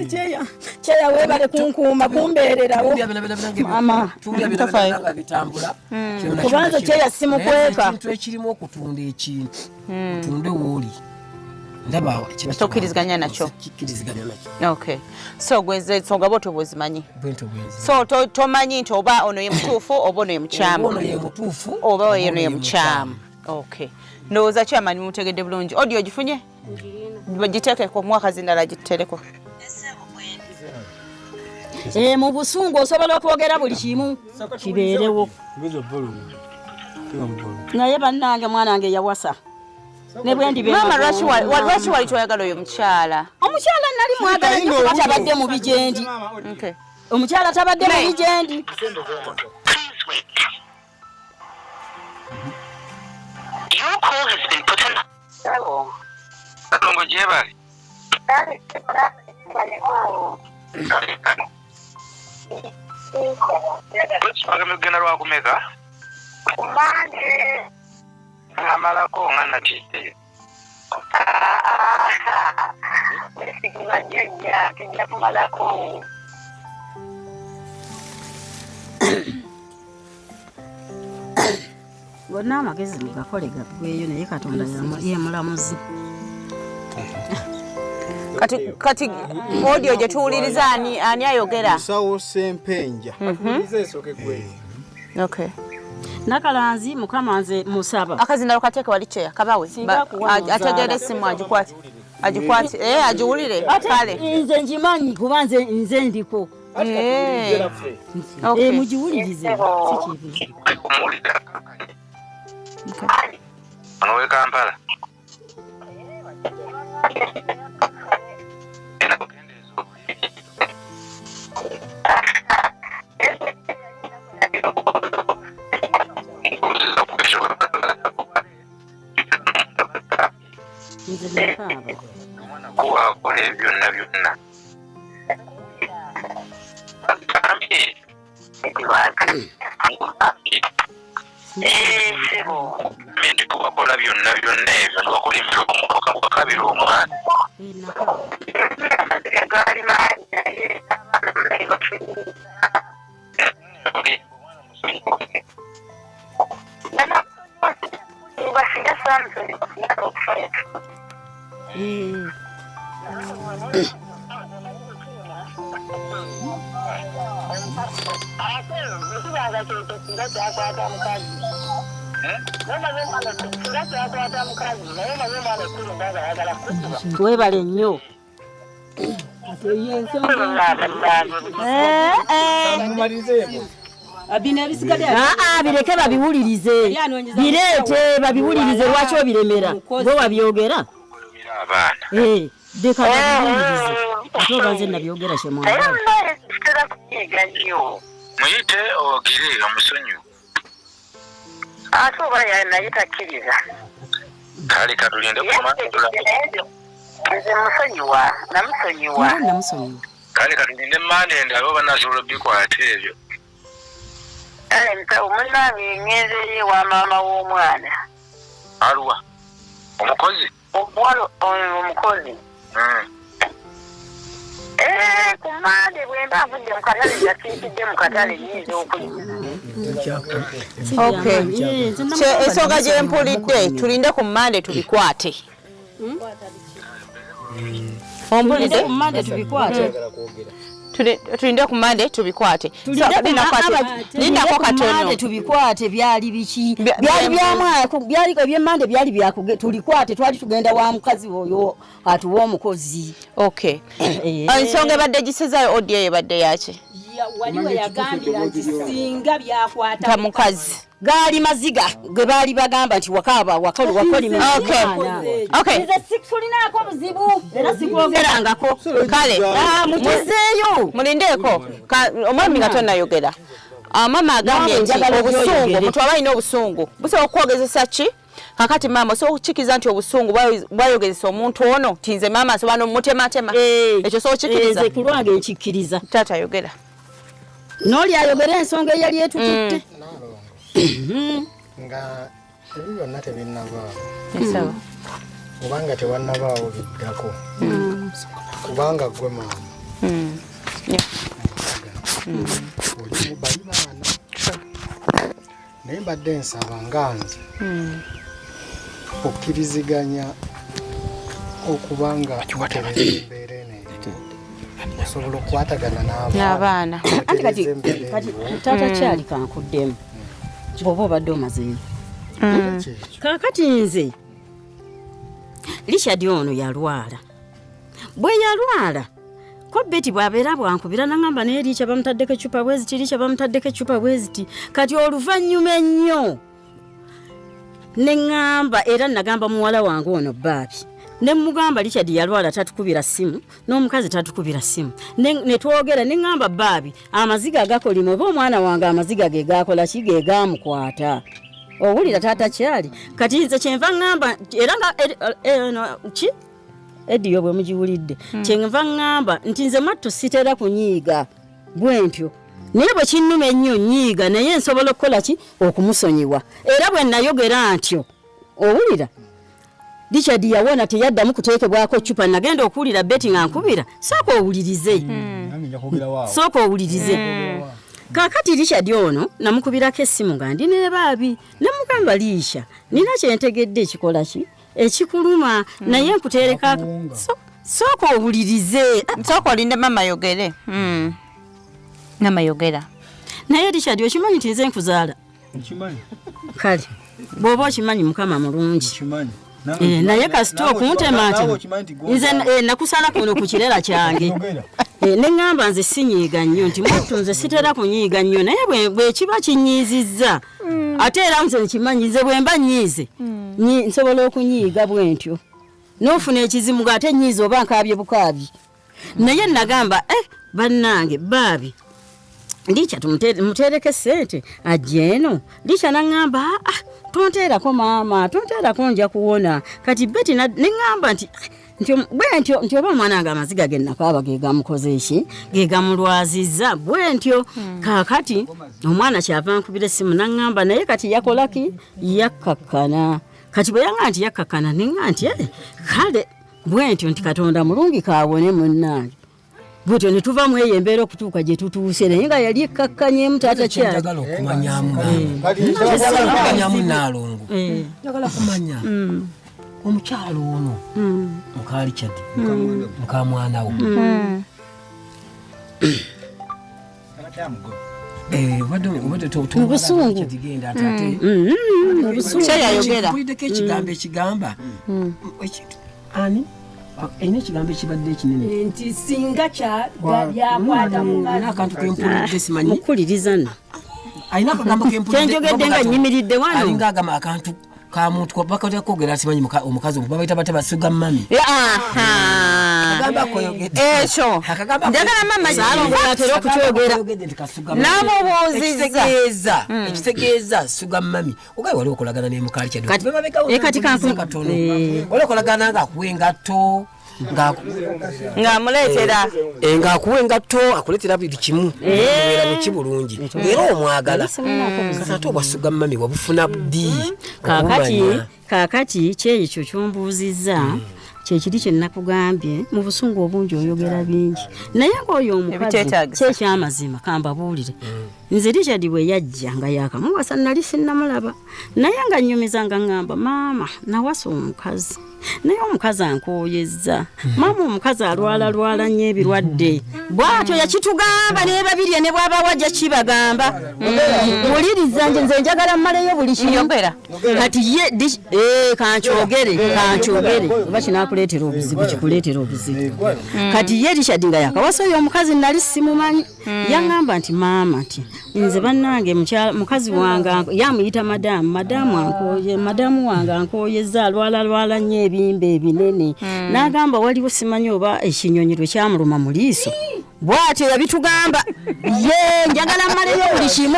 Nze kyeya kyeya webale kunkuuma kumbeererawo mama. Nga bitambula. Kubanza kyeya simukweka. Ekintu ekirimu okutunda ekintu otunde wooli ndaba kiba Tokkiriziganya nakyo. Kikkiriziganya nakyo. Okay, so gweze ensonga bwotyo bwezimanyi. Bwentyo bwenzi. So tomanyi nti oba ono ye mutuufu oba ono ye mukyamu? Ono ye mutuufu. Oba ono ye mukyamu. Okay, ndowooza kyamani mutegedde bulungi. Audio ogifunye, giteekeko mwaka zindala gitereko. Eh, mu busungu osobola okwogera buli kimu kibeerewo, naye bannange mwana wange yawasa ne bwe ndibeera. Maama, lwaki wali toyagala oyo mukyala? Omukyala nali mwagala nnyo kuba tabadde mubi gyendi. Omukyala tabadde mubi gyendi. Your call has been put on. Kalongo gyebale. Bagambye kugenda lwakumeka amalako nga natidde. Wesigima jjajja, tujja kumalako. Gonna amagezi mugakole gaggweyo, naye Katonda ye mulamuzi. Kati audio gye tuwuliriza, ani ayogera? Musawo Sempenja. Okay. Nakalanzi, Mukama nze musaba. Akazindalo kateeke wali kyeya kabawe. Singa akuwa muzaala. Ategeera essimu agikwate, agikwate, eh, agiwulire. Kale. Nze ngimanyi kuba nze ndiko. Okay. Mugiwulirize, si kibi. Omuwulira ono we Kampala. Genda kukendeeza obulimi. Nkubuuziza ku ekyo. Nze nakaaba. Omwana kuwakola ebyo byonna byonna agambye. Sebo. Nti kubakola byonna byonna ebyo nibakola emirimu bakabira omwana. Eh, nakaaba. Amaziga gaali mangi, naye abaana bali bafunye. Basiga Samson okufa. Ate bwekibanga kyekyo, singa kyakwata mukazi, singa kyakwata mukazi, naye naye omwana ekulu nga ayagala kukuba. Webale nnyo. Bino ebisigadde. Aa, bireke babiwulirize, bireete babiwulirize. Lwaki obiremera? Gwe wabyogera. Abaana. Eh, leka babiwulirize, ate oba nze nabyogera Naye kyemwagala. munaye kitera kunyiiga nnyo. Muyite ogire omusonyu. Ate oba naye takkiriza. Kale katulinde kumandula. Nze musonyiwa, namusonyiwa. Era namusonyiwa. Kale katulinde manda endala oba nasobola obikwata ebyo. Kale musawo munnange, ngenze eri ewa maama w'omwana. Aluwa omukozi? Omuwala oyo omukozi. Eh, ku Mande bwe mba nvudde mu katale, nasiikidde mu katale, nyinza okujja. Okay. Ensonga gye mpulidde, tulinde ku Mande tubikwate. Ompulidde? Ku Mande tubikwate. Tulinde ku Mande tubikwate. So, lindako Ku Mande katono. tubikwate. Byali biki? Byali byamwana, byali ebyemmande, byali byakuge tulikwate. Twali tugenda wa mukazi oyo atuwa omukozi. Okay. Ensonga ebadde gisezaayo audio eyo ebadde yaki? Wali we yagambira nti singa byakwata Ta mukazi. Gaali maziga ge baali bagamba nti wakaaba wakoli wakoli. Okay. Nze sikulinaako buzibu era sikwogerangako. Kale. Ah, mukizeeyo. Mulindeeko. Omwami nga tonnayogera. Ah, mama agambye Naawe nti njagala obusungu, obyogere. omuntu aba alina obusungu busobola okukwogezesa ki? Kakati maama, osobola okukikkiriza nti obusungu bwayogezesa omuntu ono nti nze maama nsobola n'omutematema? Ekyo osobola okukikkiriza? Nze ku lwange nkikkiriza. Taata, yogera. N'oli ayogera ensonga eyali etututte. Nga ebyo byonna tebinnabaawo, Esaba. obanga tewannabaawo biddako, kubanga gwe maama. Oli bali baana, naye mbadde nsaba nga nze okkiriziganya okuba nga otereeza embeera eno eriwo, osobola okukwatagana n'abaana. Anti kati Otereeza embeera kati eriwo. taata kyali kankuddemu bw'oba obadde omazeeyo. Kyekyo. Kaakati nze Richard ono yalwala, bwe yalwala ko Betty bw'abeera bwankubira naŋŋamba, naye Richa bamutaddeko eccupa bweziti, Richa bamutaddeko eccupa bweziti. Kati oluvannyuma ennyo ne ŋŋamba, era nagamba muwala wange ono baabi, ne mugamba Richard yalwala, tatukubira ssimu, n'omukazi tatukubira ssimu. Ne twogera, ne ŋŋamba baabi amaziga agakolima oba omwana wange amaziga ge gakola ki, ge gamukwata. Owulira taata kyali? Kati nze kyenva ŋŋamba era nga no, ki ediyo bwe mugiwulidde, kyenva ŋŋamba nti nze mwattu sitera kunyiiga bwe ntyo, naye bwe kinnuma ennyo nyiiga, naye nsobola okukola ki, okumusonyiwa. Era bwe nayogera ntyo, owulira, Richard yawona, teyaddamu kuteekebwako cupa. Nagenda okuwulira Betty nga nkubira, sooka owulirize. Nange nja kwogera waawo. Sooka owulirize. Kaakati Richard ono namukubirako essimu nga ndi nebaabi, nemugamba, Liisha, nina kyentegedde ekikola ki ekikuluma, naye nkuteereka. Nakuwunga. Sooka owulirize. Sooka olinde mama yogere. Mama yogera. Naye Richard, okimanyi nti nze nkuzaala? Nkimanyi. Kale bw'oba okimanyi, Mukama mulungi. Nkimanyi. Naye kasita okuntema nti nze nakusala kuno ku kirera kyange. Ne ŋŋamba nze sinyiiga nnyo, nti mwattu nze sitera kunyiiga nnyo, naye bwe kiba kinyiizizza, ate era nze nkimanyi, nze bwe mba nyiize nsobola okunyiiga bwe ntyo n'ofuna ekizimu ng'ate nyiize oba nkaabye bukaabi. Naye nagamba, bannange baabi, Licha muteereko essente ajja eno. Licha naŋŋamba, ah, tonteerako maama, tonteerako, nja kuwona. Kati Betty ne ŋŋamba nti bwe ntyo nti oba omwana wange amaziga ge nakaaba ge gamukoze eki, ge gamulwazizza bwe ntyo. Kaakati omwana kyava nkubira essimu naŋŋamba, naye kati yakola ki, yakkakkana. Kati bwe yaŋŋamba nti yakkakkana, ne ŋŋamba nti, kale bwe ntyo nti Katonda mulungi, kaawone munnange. Bwetyo ne tuva mu eyo embeera okutuuka gye tutuuse, naye nga yali ekkakkanyemu taata kyali. Njagala okumanyamu, njagala okumanyamu Naalongo, njagala kumanya omukyalo ono muka Richard, muka mwana wo. Mu busungu. Genda ate ate Mu busungu. Kyeyayogera. Mpuliddeko ekigambo ekigamba ani erina ekigambo ekibadde ekinene. Nti singa byakwata mukazi. Akantu kempulidde simanyi. Mukuliriza nno. Alina akagambo kempulidde. Kyenjogedde nga nnyimiridde wano. Alinga agamba akantu ka muntu bakatera kwogera, simanyi omukazi babayita bate, basuga mami. Akagamba koyogedde. Ekyo Akagamba njagala mama. Saalongo yatera okukyogera. Koyogedde nti kasuga mami. Namubuuzizza. Ekitegeeza suga mami ogaye wali okolagana ne muka Richard. Kati katono wali okolagana ng'akuwa engatto ng'amuleetera. Ng'akuwa engatto, akuleetera buli kimu, obeera buki bulungi era omwagala. Kati ate obwa sugar mummy wabufuna ddi? Kaakati Okumanya. Kaakati kyekyo kyombuuzizza kyekiri kye nakugambye, mu busungu obungi oyogera bingi, naye ng'oyo omukazi Ebiteetaagisa. kyekyamazima kambabuulire, nze Richard bwe yajja nga yakamuwasa nali sinnamulaba, naye nga nnyumiza nga ŋŋamba, maama nawasa omukazi, naye omukazi ankooyezza, maama omukazi alwalalwala nnyo ebirwadde. Bw'atyo yakitugamba n'ebabirye ne bw'aba wajja kibagamba. Wuliriza, nje nze njagala mmaleyo buli kimu. Yogera. Kati ye kankyogere oba kinakuleetera obuzibu, kikuleetera obuzibu. Kati ye Richard nga yakawasa oyo omukazi nali simumanyi, yaŋŋamba nti maama, nti nze bannange mukazi wange yamuyita madaamu, madaamu ankooye, madaamu wange ankooyezza, alwalalwala nnyo ebimba ebinene. N'agamba waliwo simanyi oba ekinyonyi lwe kyamuluma mu liiso. Bw'atyo yabitugamba ye. Njagala mmaleyo buli kimu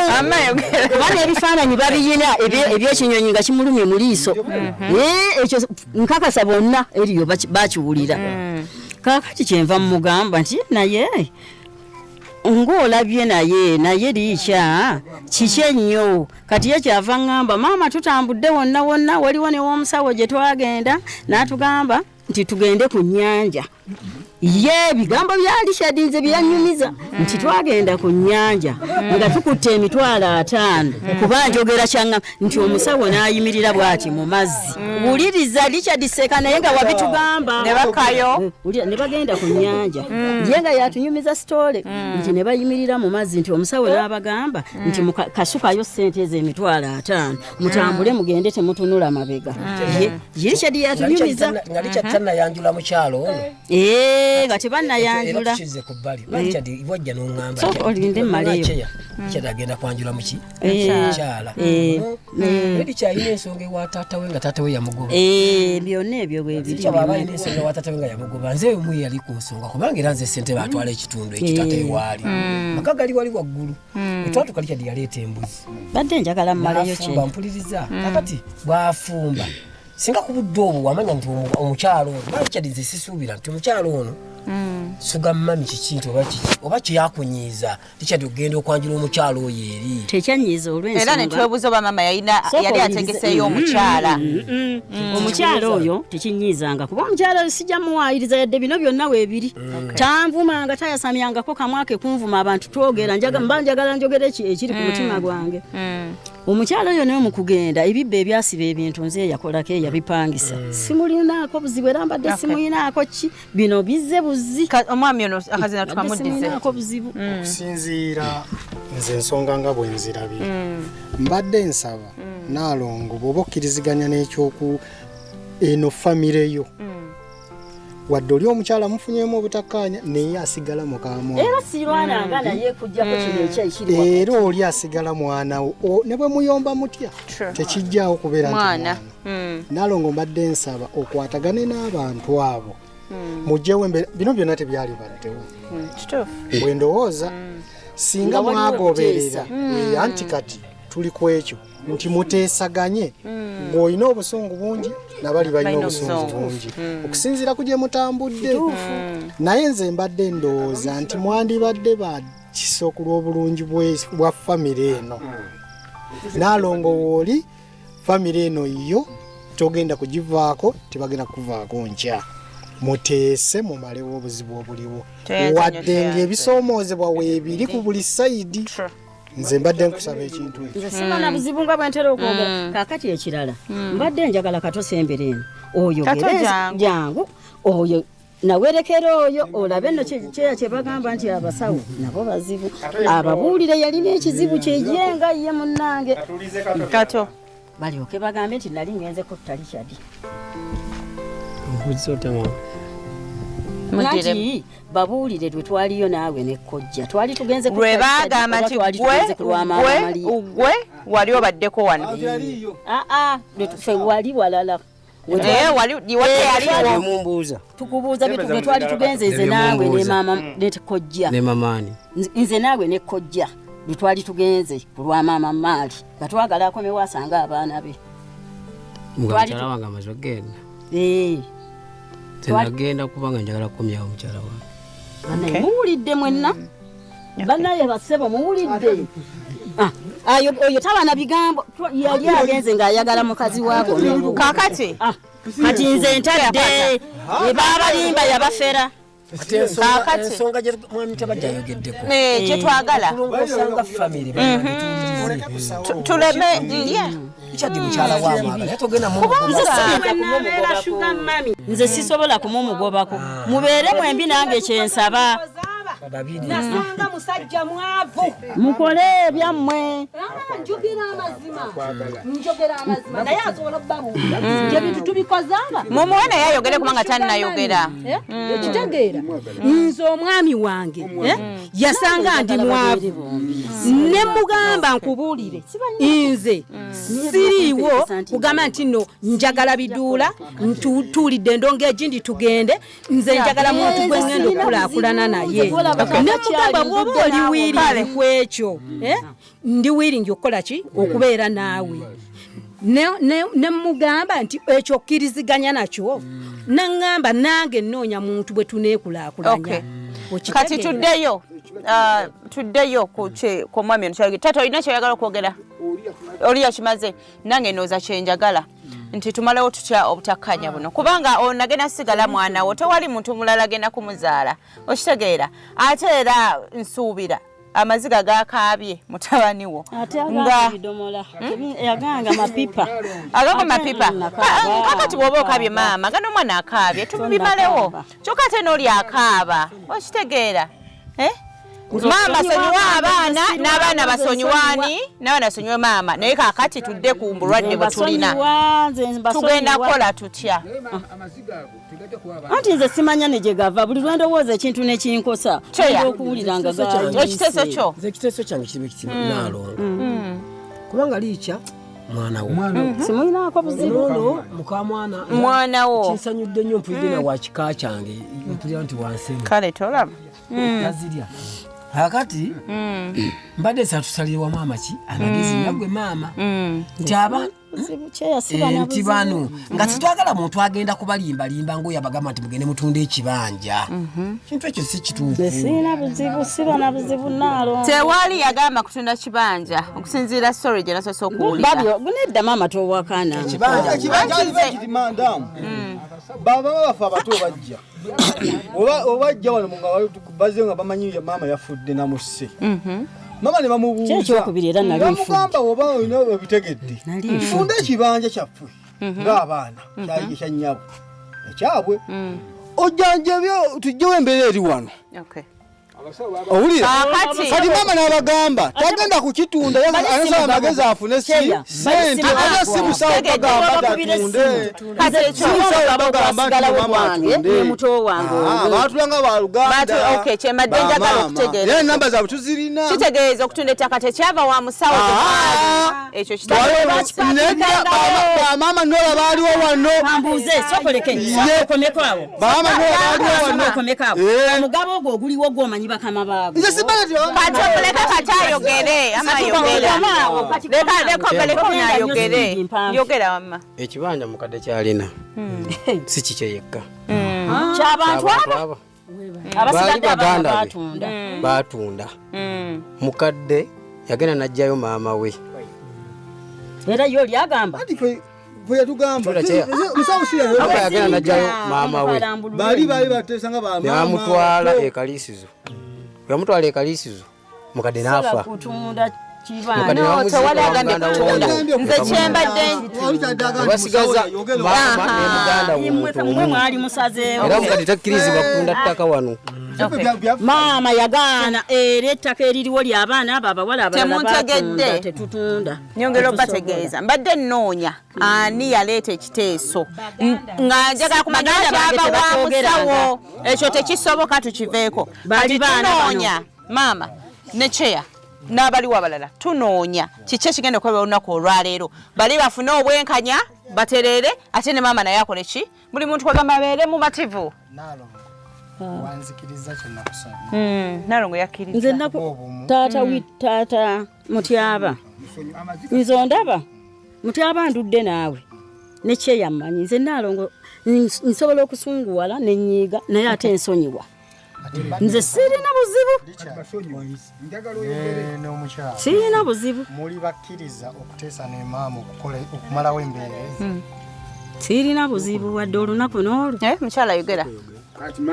kuba n'ebifaananyi babiyina ebyekinyonyi nga kimulumye mu liiso. Ekyo nkakasa bonna eriyo bakiwulira. Kaakati kyenva mugamba nti naye ng'olabye, naye liikya kiki ennyo? Kati ye kyava ŋŋamba, maama tutambudde wonna wonna, waliwo new'omusawo gye twagenda n'atugamba nti tugende ku nnyanja. Ye ebigambo bya Richard nze byanyumiza nti twagenda ku nnyanja nga tukutte 50,000, kuba njogera kyaŋŋamba nti omusawo n'ayimirira bw'ati mu mazzi. Wuliriza Richard Seka, naye nga wabitugamba. Ne bakayo. Wulira, ne bagenda ku nnyanja, ye nga yatunyumiza sitole nti ne bayimirira mu mazzi, nti omusawo n'abagamba nti kasukayo ssente ezo 50,000, mutambule mugende temutunula mabega. Ye Richard yatunyumiza. Nga Richard tannayanjula mukyalo ono. Nga tebannayanjula. Era tukize ku bbali. Richard wajja n'oŋŋamba. Sooka olinde mmaleyo. Richard agenda kwanjula muki? Mukyala. Richard alina ensonga ewa taata we nga taata we yamugoba. Byonna ebyo bwe biri. Richard bw'aba alina ensonga ewa taata we nga yamugoba, nze omu yali ku nsonga, kubanga era nze ssente baatwala ekitundu ekyo taata we waali. Maka gali wali waggulu. Bwe twatuuka Richard yaleeta embuzi. Badde njagala mmaleyo kye. N'afumba, mpuliriza. Kakati bw'afumba, singa ku budde obwo wamanya nti omukyalo ono, Richard nze sisuubira nti omukyalo ono sugar mummy kiki nti oba kiki oba kyeyakunyiiza Richard okugenda okwanjula omukyalo oyo eri. Tekyanyiiza olw'ensonga. Era ne twebuuza oba maama yalina Sooka yali owulirize. ategeseeyo omukyala. Omukyala oyo tekinyiizanga, kuba omukyala oyo sijja muwaayiriza yadde bino byonna weebiri. Tanvumanga, tayasamyangako kamwa ke kunvuma. Abantu twogera, mba njagala njogera ekiri ku mutima gwange. Omukyala oyo naye mu kugenda ebibba ebyasiba ebintu nze yakolako eyabipangisa, simulinaako buzibu, era mbadde simulinaako ki, bino bizze buzi. Omwami ono akazina Mbadde tukamuddize. simulinaako buzibu. Okusinziira nze ensonga nga bwe nzirabye, mbadde nsaba Naalongo bw'oba okkiriziganya n'ekyoku eno famire yo, wadde oli omukyala mufunyemu obutakkaanya, naye asigala mukamwana. Era sirwananga naye kujjako kino ekyekiri wakati. Era oli asigala mwana wo, ne bwe muyomba mutya tekijjaawo kubeera nti Mwana. mwana. Naalongo mbadde nsaba okwatagane n'abantu abo, mugyewo embeera, bino byonna tebyali baddewo. Kituufu. Bwe ndowooza singa Nga waliwo mwagoberera okuteesa. Anti kati tuli ku ekyo nti muteesaganye, ng'olina obusungu bungi nabali balina Balina obusungu obusungu. bungi okusinziira ku gye mutambudde, naye nze mbadde ndowooza nti mwandibadde ba kisa ku lw'obulungi bwa famire eno. Naalongo wooli famire eno yo togenda kugivaako, tebagenda kuvaako nkya. Muteese mumalewo obuzibu obuliwo, Tweyanze wadde nnyo, ng'ebisoomoozebwa weebiri ku buli side. Nze mbadde nkusaba ekintu ekyo. Nze simala buzibu nga bwe ntera okwogera. Kaakati ekirala mbadde njagala Kato sembera eno oyo Kato jangu. Jangu oyo nawerekera oyo olabe nno kyeya kye bagamba nti abasawo nabo bazibu, ababuulire yalina ekizibu kyejenga ye munnange. Kato. Balyoke bagambe nti nali ngenze kutta Richard. Obuuliza otya maama? Muddire. Nati babuulire lwe twaliyo naawe ne kojja, twali tugenze kutta Lwe Richard baagamba oba nti twali gwe tugenze ku lwa maama gwe Maria? gwe wali obaddeko wano. Aa, ffe wali walala. Wali wali yaliwo. Mumbuuza. Tukubuuza bye twali tugenze nze Ebyo naawe ne mumbuuza. maama ne kojja. Ne mamaani? Nze naawe ne kojja lwe twali tugenze ku lwa maama Maali nga twagala akomewo asange abaana be. Nga mukyala wange amaze okugenda. Tenagenda kubanga njagala kukomyawo mukyala wange. Bannaye muwulidde mwenna, bannaye bassebo muwulidde. Ah, ayo oyo taba na bigambo, yali agenze ng'ayagala mukazi waako. Kaakati. Ah, kati nze ntadde ebabalimba yabafera. Ate ensonga Kaakati. ensonga gye mwami Tabajja ayogeddeko. Kye twagala. Okulongosanga famire. Tuleme yeah. Richard mukyala wa mwagala naye togenda Nze siyinza kumumugobako, nze sisobola kumumugobako, mubeere mwembi nange kyensaba. Babiri. Nasanga musajja mwavu. Mukole ebyammwe. Ah, njogera amazima, njogera amazima, naye asobola okubabuulira nti ebintu tubikozanga. Mumuwe naye ayogere kubanga tannayogera. Ekitegeera nze omwami wange yasanga ndi mwavu, ne mugamba nkubuulire, nze siriiwo kugamba nti nno njagala biduula, ntuulidde endongo egindi tugende, nze njagala muntu gwe ŋŋenda okukulaakulana naye. Ne mugamba bw'oba oli willing ku ekyo, ndi willing okukola ki, okubeera naawe. Ne mugamba nti ekyo okkiriziganya nakyo, naŋŋamba nange nnoonya muntu bwe tuneekulaakulanya. Kati tuddeyo, tuddeyo ku mwami ono kyayogera. Taata, olina kyoyagala okwogera? Oli yakimaze. Nange ndowooza kyenjagala. Nti tumalewo tutya obutakkanya buno, kubanga ono agenda sigala mwana wo, tewali muntu mulala agenda kumuzaala, okitegeera? Ate era nsuubira amaziga gakaabye mutabani wo ate aganga bidomola aganga mapipa agago mapipa. Kakati bw'oba okabye maama nga n'omwana akaabye, tubimalewo. Kyokka ate n'oli akaaba, okitegeera? Eh? Maama sonyiwa abaana, n'abaana basonyiwani, n'abaana basonyiwe maama. Naye kakati tudde ku bulwadde bwe tulina, tugenda kukola tutya? Anti nze simanya ne gye gava. Buli lwe ndowooza ekintu nekinkosa Cheya. okuwulira nga Ekiteeso kyo. Nze ekiteeso kyange kirimu ekitiibwa, Naalongo, kubanga liikya mwana wo. Simulinaako buzibu. Ono mukamwana Mwana wo. Kinsanyudde nnyo, mpulidde na wa kika kyange, mpulira nti wansemi. Kale tolaba. Tazirya. Kakati mbadde nsatusalire wamu amaki amagezi nga gwe maama nti aba Buzibu kyeya siba na nti buzibu. bano nga sitwagala muntu agenda kubalimbalimba ngaoyo abagamba nti mugende mutunde ekibanja. Kintu ekyo si kituufu. Nze sirina buzibu, siba na buzibu, Naalongo. Tewali yagamba kutunda kibanja, okusinziira story gye nasoose okuwulira. Babyo nedda, maama towakana. Ekibanja Ekibanja kiri mandamu. Baba baffe abato bajja oba bajja wano nga bazze nga bamanyi maama yafudde namusse maama ne bamubuuza. Kyekyokubiri era nali nfudde. Bamugamba, oba olina obitegedde, Nali nfudde. tunde ekibanja kyaffe ng'abaana kyali kya nnyabo ekyabwe, ojjanjabye tugyewo embeera eri wano. Owulira? Kaakati- Kati maama n'abagamba tagenda kukitunda, anasaba amagezi afune si Cheya, sente, ate si musawo Tegedde. bagamba Bakubira tatunde. essimu. Kati ekyo Si musawo bagamba nti Sigalawo maama gwange atunde. ne muto wange Ah, omu. baatulanga baluganda. Okay, kyembadde njagala okutegeera. Era enamba zaabwe tuzirina. Kitegeeza okutunda ettaka tekyava wa musawo. Ah. Ekyo Nedda, bamaama nola baaliwo wano. Kambuuze, sokoleke okomeko awo. Bamaama nola baaliwo wano. Okomeko awo. Eh. Omugabo ogwo oguliwo gwomanyi bakama baagwo? Nze simanyi nti Kati omuleke kati ayogere, ama ayogera. Leka, leka, leka ono ayogere. Yogera wamma. Ekibanja mukadde kyalina si kikye yekka. Kyabantu abo abo abasigadde baali abaana baganda be. batunda. Batunda. Mukadde yagenda n'aggyayo maama we. Era yo lyagamba. Anti ffe yatugamba Tula kyeya. musawo si Papa yagenda n'aggyayo maama we. baali bateesa nga bamaama. N'amutwala ekaliisizo. Bwe yamutwala ekaliisizo, mukadde n'afa. Kutunda kibanja. Mukadde No, n'amuziika tewali agambye muganda kutunda. w'ono. Nze kyembadde Basigaza maama ne muganda Mwe w'omuntu mwe omu. mwali musazeewo. Era mukadde takkirizibwa kutunda ttaka wano. Maama yagaana, era ettaka eririwo ly'abaana abo abawala abalala. Temuntegedde. Batunda, tetutunda. Nyongera obategeeza, mbadde nnoonya ani yaleeta ekiteeso nga njagala kumanya Baganda bange kyava wa tebatwogeranga. musawo. Ekyo tekisoboka, tukiveeko. Bali Kati baana bano. tunoonya maama ne kyeya n'abaliwo abalala, tunoonya kiki ekigenda okukolebwa olunaku olwaleero, bali bafune obwenkanya batereere, ate ne maama naye akole ki, buli muntu kwagamba abeere mumativu. Naalongo, wanzikiriza kye nakusabye? Nalongo yakkiriza. Nze naku taata wi taata Mutyaba, nze ondaba Mutyaba, ndudde naawe nekyeyammanyi. Nze Naalongo nsobola okusunguwala nenyiiga, naye ate ensonyiwa. Nze sirina buzibu. N'omukyala Sirina buzibu. Muli bakkiriza okuteesa ne maama okukola okumalawo embeera ezi? Sirina buzibu wadde olunaku n'olwo. Eh, mukyala yogera.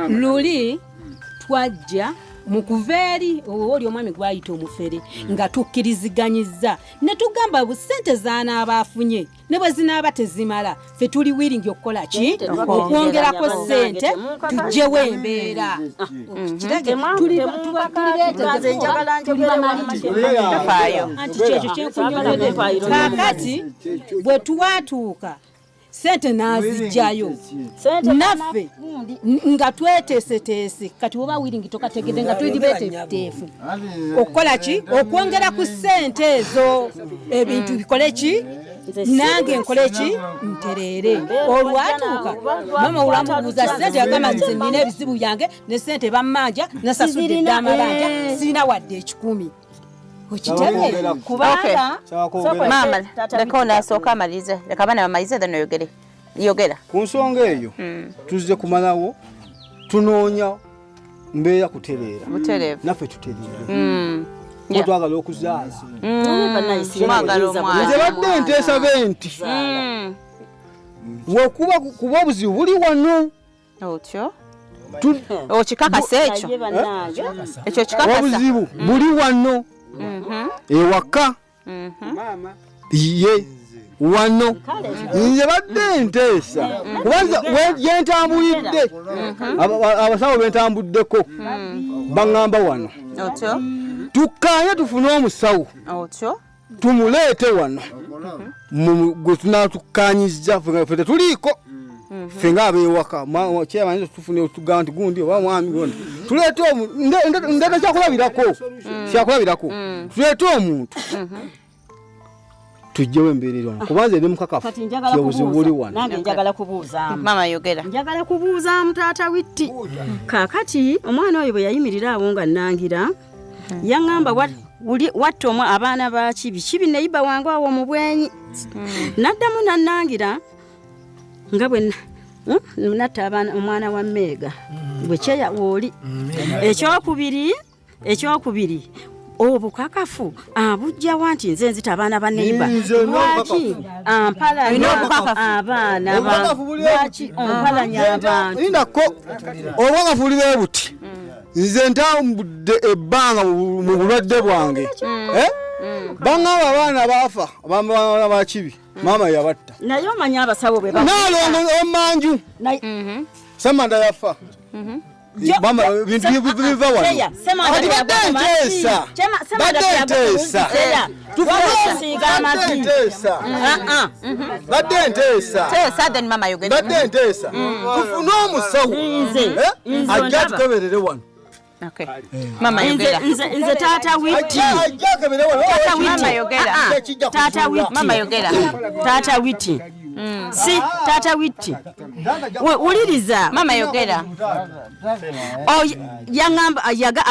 Luli twajja mu kuva eri oli omwami gwayita omufere nga tukkiriziganyizza ne tugamba bu ssente z'anaaba afunye ne bwe zinaaba tezimala, ffe tuli willing okukola ki? Okwongerako ssente tuggyewo embeera. Kirage, Nze njagala njogere wamma. Tofaayo. Anti kyekyo kyenkunyonyodde. Kaakati bwe twatuuka sente n'azijjayo naffe nga tweteeseteese. Kati oba willing tokategedde nga tuli beteefuteefu okukola ki? Okwongera ku ssente ezo ebintu bikole ki, nange nkole ki, ntereere. Olwatuuka mama olwamubuuza ssente yagamba, nze nina ebizibu byange ne ssente bammanja, nasasudde dda amabanja, sirina wadde 100. Okitegeera? Kubanga Maama, leka ono asooka amalirize, leka abaana bamalirize, then oyogere. Yogera. Ku nsonga eyo tuzze kumalawo, tunoonya mbeera kutereera. Butereevu. Naffe tutereere. Yeah. Twagala okuzaala. Mwagala omwana. Nze badde nteesa be nti Wekuba kuba obuzibu buli wano. Otyo okikakasa ekyo ekyo kikakasa obuzibu buli wano ewaka ye wano nze badde nteesa kubanza gyentambulidde abasawo bentambuddeko baŋŋamba wano otyo tukkaanye tufune omusawo otyo tumuleete wano gwe tunatukkanyiza ffe tetuliiko ffe ng'abeewaka kyemanyi tufune tugamba nti gundi oba mwami gundi tuleete ndeeta kyakulabirako kyakulabirako tuleete omuntu tujjewo embeera eri wano kubanza eri mukakafu Kati njagala ti obuzibu buli kubuuza wano. nange njagala kubuuzaamu. Mama yogera. Njagala kubuuzaamu taata Witti. Kaakati omwana oyo bwe yayimirira awo nga nnangira yaŋŋamba watta omwa abaana ba Kibi, Kibi neyiba wange awo mu bwenyi. N'addamu n'annangira nga bwe natta abaana omwana wa Mmeega bwe kyeya wooli. Ekyokubiri obukakafu abujjawa nti nze nzita abaana ba neiba. Nze Lwaki ampalanya abaana lwaki ompalanya abantu? Lindako obukakafu buli bwe buti. Nze ntambudde ebbanga mu bulwadde bwange. Baŋŋamba abaana baafa abaana ba Kibi maama yabatta. Naye omanyi abasawo bwe Naalongo omanju Ssemanda yafa. Mama bintu biva wano. Kati badde nteesa. Badde nteesa. Badde nteesa. Badde nteesa. Teesa then mama yogera. Badde nteesa. Tufune omusawo. Ajja atukeberere wano. Okay. Mama yogera. Nze taata Witti. Ajja akebere wano. Taata Witti. Mama yogera. Taata Witti. Mama yogera. Taata Witti. Si taata Witti. Wuliriza. Mama yogera. Yaŋŋamba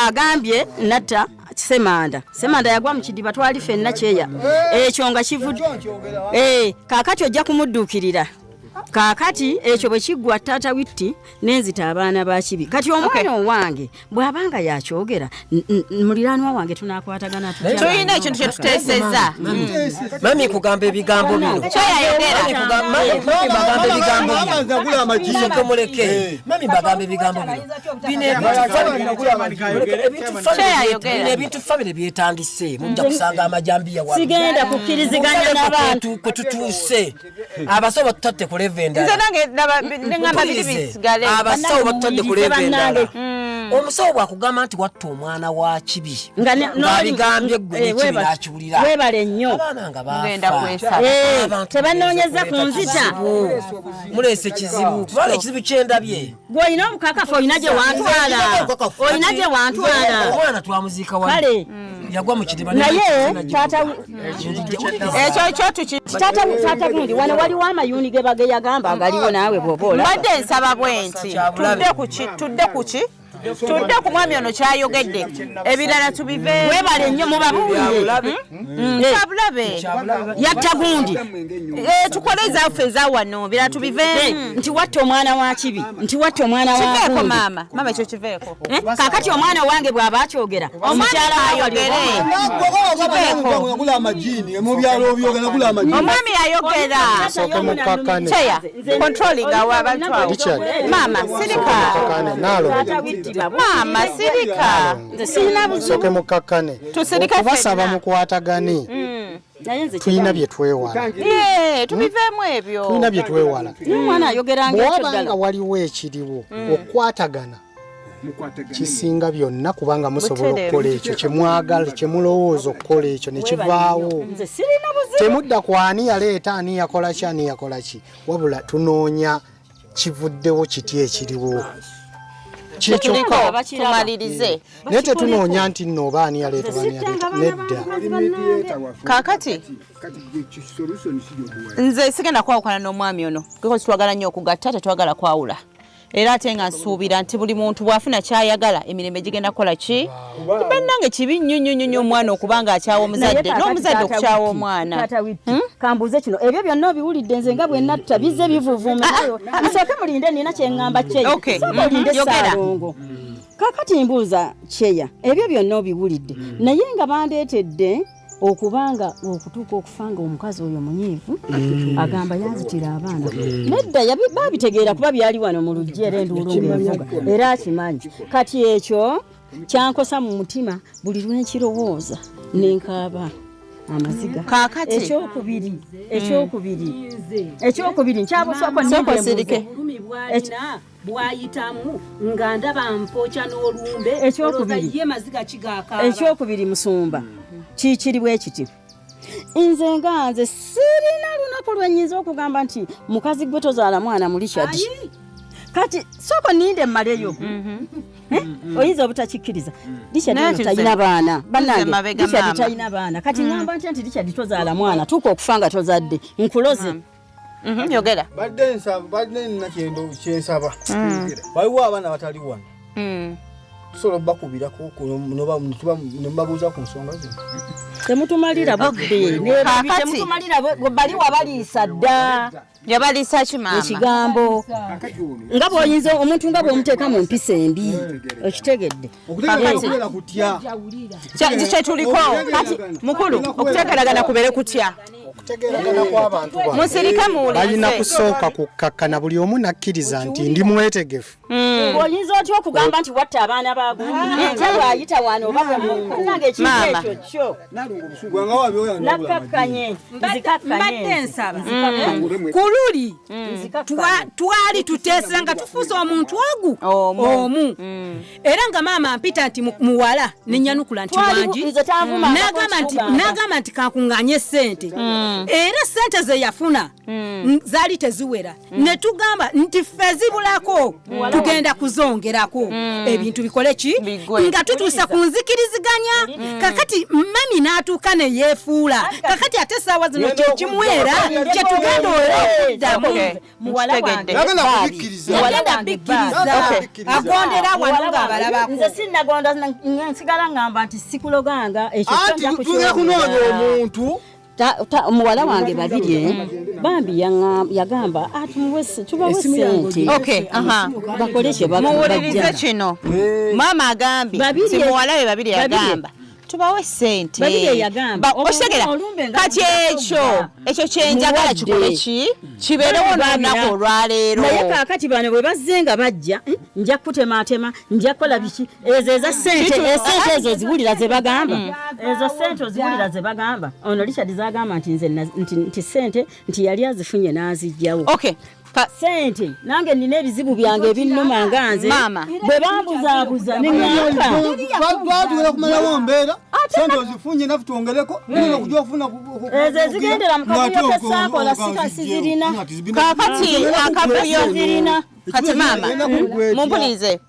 agambye natta Ssemanda. Ssemanda yagwa mu kidiba twali ffenna kyeya. Ekyo nga kivudde. Kaakati ojja kumudduukirira. Kaakati ekyo bwe kiggwa taata Witti nenzita abaana ba Kibi. Kati omwana owange bw'abanga yakyogera muliraanwa wange tunaakwatagana tutya? Tulina ekintu kye tuteesezza. Mami kugamba ebigambo bino. Kyeyayogera. Mami bagamba ebigambo bino. Muleke. Mami bagamba ebigambo bino. Bino ebintu famire byetandise. Mujja kusanga amajambiya wano. Sigenda kukkiriziganya n'abantu. Kwe tutuuse. Abasawo batutadde ku level endala. Nze nange ngamba biri bisigale. Abasawo batutadde ku level endala. Omusawo bw'akugamba nti watta omwana wa Kibi ng'abigambye ggwe ne Kibi n'akiwulira. Weebale nnyo. Abaana nga baafa. Tebanoonyeza ku nzita. Muleese kizibu kubanga ekizibu kyendabye. Gwe olina obukakafu olina gye wantwala. Olina gye wantwala. Omwana twamuziika wano. Kale. Yagwa mu kidiba. Naye taata ekyo ekyo taata gundi wano waliwo amayuuni ge bageyagamba agaliwo naawe bw'oba olaba. Mbadde nsaba bwe nti tudde ku ki tudde ku mwami ono kyayogedde ebirala tubive. Weebale nnyo mubabuulire. Kyabulabe. Yatta gundi. Tukole ezaffe eza wano birala tubive. Nti watta omwana wa Kibi nti watta omwana wa Kiveeko gundi. maama. Maama ekyo kiveeko. Kaakati omwana wange bw'aba akyogera omukyala ayogere. Nagula amajini mu byalo byogera nagula amajini. Omwami ayogera. Sooke mukakkane. Chair, controlling awo abantu awo. Richard. Maama sirika. Mukakkane. Naalongo. Maama sirika. Nze sirina buzibu. Sooke mukakkane. Tusirike Okubasaba ffenna. mukwatagane. Tulina bye twewala. Tubiveemu ebyo. Tulina bye twewala. Omwana ayogera ng'ekyo Bw'oba ddala. nga waliwo ekiriwo okukwatagana kisinga byonna kubanga musobola okukola ekyo kye mwagala kye mulowooza okukola ekyo ne kivaawo. Nze sirina buzibu. Temudda ku ani yaleeta ani yakola ki ani yakola ki wabula tunoonya kivuddewo kiti ekiriwo. Kyekyokka Tumalirize. naye tetunoonya nti nno oba ani yaleeta oba ani yaleeta nedda. Kaakati nze sigenda kwawukana n'omwami ono because twagala nnyo okugatta tetwagala kwawula. Era ate nga nsuubira nti buli muntu bw'afuna ky'ayagala emirembe gigenda kukola ki? Bannange kibi nnyo nnyo nnyo omwana okuba nga akyawa omuzadde n'omuzadde okukyawa omwana. Taata Witti, kambuuze kino ebyo byonna obiwulidde nze nga bwe natta bizze bivuvuuma nayo nsooke mulinde nina kye ŋŋamba Kyeya. Okay. Sooka olinde Yogera. Ssaalongo. Kaakati mbuuza Kyeya ebyo byonna obiwulidde naye nga bandeetedde Okubanga okutuuka okufa nga omukazi oyo munyiivu, agamba yanzitira abaana. Nedda, babitegeera kuba byali wano mu luggi, era enduulu ng'evuga, era akimanyi. Kati ekyo kyankosa mu mutima, buli lwenkirowooza nenkaaba amaziga. Kaakati. Ekyokubiri nkyabuswako. Sooka osirike. Obulumi bwalina bwayitamu nga ndaba mpokya n'olumbe. Ekyokubiri. Olowooza ye maziga kigaakaaba? Ekyokubiri, musumba, kikiri bwe kiti: nze nga nze sirina lunaku lwe nyinza okugamba nti mukazi gwe tozaala mwana mu Richard. Kati sooka ninde mmaleyo. Eh? Oyinza obutakikkiriza, Richard Naye ono tuze- talina baana. Bannange, mabega, Richard maama. talina baana. Kati ŋŋamba ntya nti Richard tozaala mwana, tuuka okufa nga tozadde, nkuloze? Yogera. Badde nsaba, badde nina kyensaba. Waliwo abaana batali wano, tusobola obakubirako nemubabuuza ku nsonga zino. Temutumalira budde. Kaakati. Temutumalira bali wabaliisa dda. Yabaliisa ki, maama? Ekigambo nga bw'oyinza omuntu nga bw'omuteeka mu mpisa embi, okitegedde? Okutegeera kutya? Kyetuliko kati, mukulu, okuteekeragana kubeere kutya? Okutegeeragana kw'abantu bano, Musirike balina muwulirize. kusooka kukkakkana, buli omu nakkiriza nti ndi mwetegefu. Oyinza otya okugamba nti watta abaana bagundi enkya bw'ayita wano oba bwemunange ekintu? Maama. Ekyo kyo Gwanga wabyoya. Nakkakkanye, nzikakkanye. Mbadde nsaba ku luli twali tuteesera nga tufuuse omuntu ogu Omu. omu, era nga maama mpita nti muwala, nenyanukula nti wangi. Nze tanvumangako. N'agamba nti Nkikugamba. N'agamba nti kankuŋŋaanye sente, era sente ze yafuna zaali teziwera, ne tugamba nti ffe zibulako tugenda kuzongerako ebintu bikole ki? Bigwe. Nga tutuuse ku nzikiriziganya. Kakati mami n'atuuka ne yeefuula. Kakati ate essaawa zino kyekimwera kyetugenda okuddamu. Okay. Muwala wange. Nkitegedde. Yagenda Baabi. kubikkiriza. Muwala Yagenda wange. bikkiriza. Baabi. Agondera wano Muwala wange. ng'abalabako. Nze sinnagonda, nsigala ngamba nti sikuloganga ekyo kyo. Anti Nja tugenda kunoonya kukyogera. omuntu. Muwala wange Babirye bambi yagamba atumuwe tubawe sente Okay, aha. bakole kye Muwulirize bajja. kino maama agambye Babirye- nti muwala we Babiri Babirye. yagamba tubawe sente. Babirye yagamba, Okitegera? olumbe nga Kati ekyo lugamba. ekyo kyenjagala Muwadde. kikole ki kibeerewo n'olunaku olwaleero. Naye kaakati bano bwe bazze nga bajja, nja kutematema, nja kukola biki, ezo eza sente, esente ezo oziwulira ze bagamba, ezo sente oziwulira ze bagamba, ono Richard zagamba nti nze nti sente nti yali azifunye n'azijjawo. Okay. Sente nange nina ebizibu byange ebinnuma nga nze. Maama. Bwe bambuzaabuza ne ŋŋamba Twatugenda kumalawo mbeera, sente ozifunye, naffe twongereko, tugenda okujja okufuna. Ezo ezigendera mu kavuyo kesaakola sizirina. Kaakati akavuyo Sizirina. Kati maama, mumpulirize.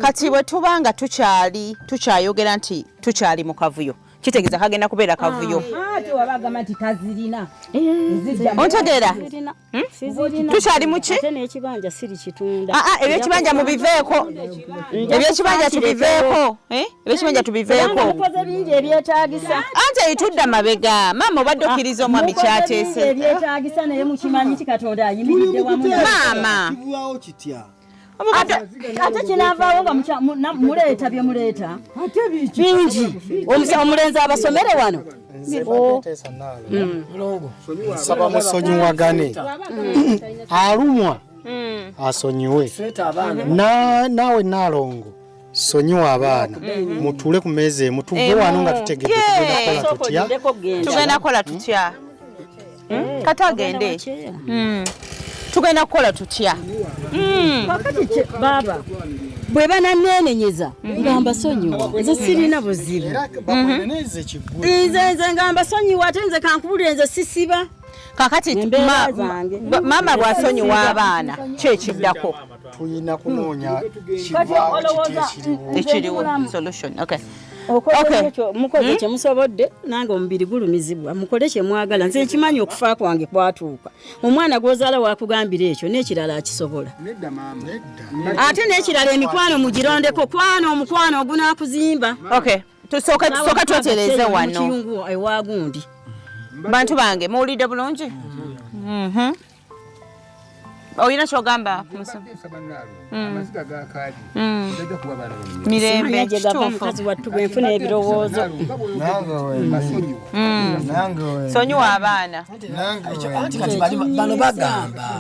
Kati bwe tuba nga tukyali tukyayogera nti tukyali mu kavuyo, kitegeeza kagenda kubeera kavuyo. Ate wabagamba nti tazirina. Ontegeera? Sizirina. Tukyali mu ki? Ate n'ekibanja siri kitunda. Aa, ebyekibanja mubiveeko, ebyekibanja tubiveeko. Eh? Ebyekibanja tubiveeko. Kubanga mukoze bingi ebyetaagisa. Anti etudda mabega, maama, obadde okkiriza omwami Mukoze bingi kyateese. ebyetaagisa, naye mukimanyi ki Katonda ayimiridde wamu naye. Maama. Kibwawo kitya? Ate kinaavaawo nga muleeta bye muleeta bingi. Omulenzi abasomere wano. Nze mbadde nteesa naawe, nsaba musonyiwagane, alumwa asonyiwe. Tuleeta abaana. Naawe Naalongo sonyiwa abaana, mutuule ku meeza emu, tuve wano nga tutegedde tugenda kukola tutya. Olindeko kugenda. Tugenda kukola tutya? Kati agende. Tugenda kukola tutya? Kakati baaba bwe bananeenenyeza nga mbasonyiwa, nze sirina buzibu. Era bakuneneze kiggwe. Nze nga mbasonyiwa, ate nze kankubulire, nze sisiba Kakati embeera zange. maama bw'asonyiwa abaana, ki ekiddako? Tulina kunoonya Kati kivaawo kiti olowooza ekiriwo. nze Ekiriwo mbulamu. solution, okay. Okoze ekyo, mukoze kyemusobodde, nange omubiri gulumizibwa. Mukole kyemwagala, nze nkimanyi okufa kwange kwatuuka. Omwana gw'ozaala wakugambira ekyo n'ekirala akisobola. Ate n'ekirala, emikwano mugirondeko, kwana omukwano ogunaakuzimba. Okay, tusooke twetereze wano. Mukiyungu ewagundi. Bantu bange, muwulidde bulungi? Olina kyogamba mirembe gyegava mukazi wattu bwenfuna ebirowoozo. Sonyiwa abaana. Anti kati bano bagamba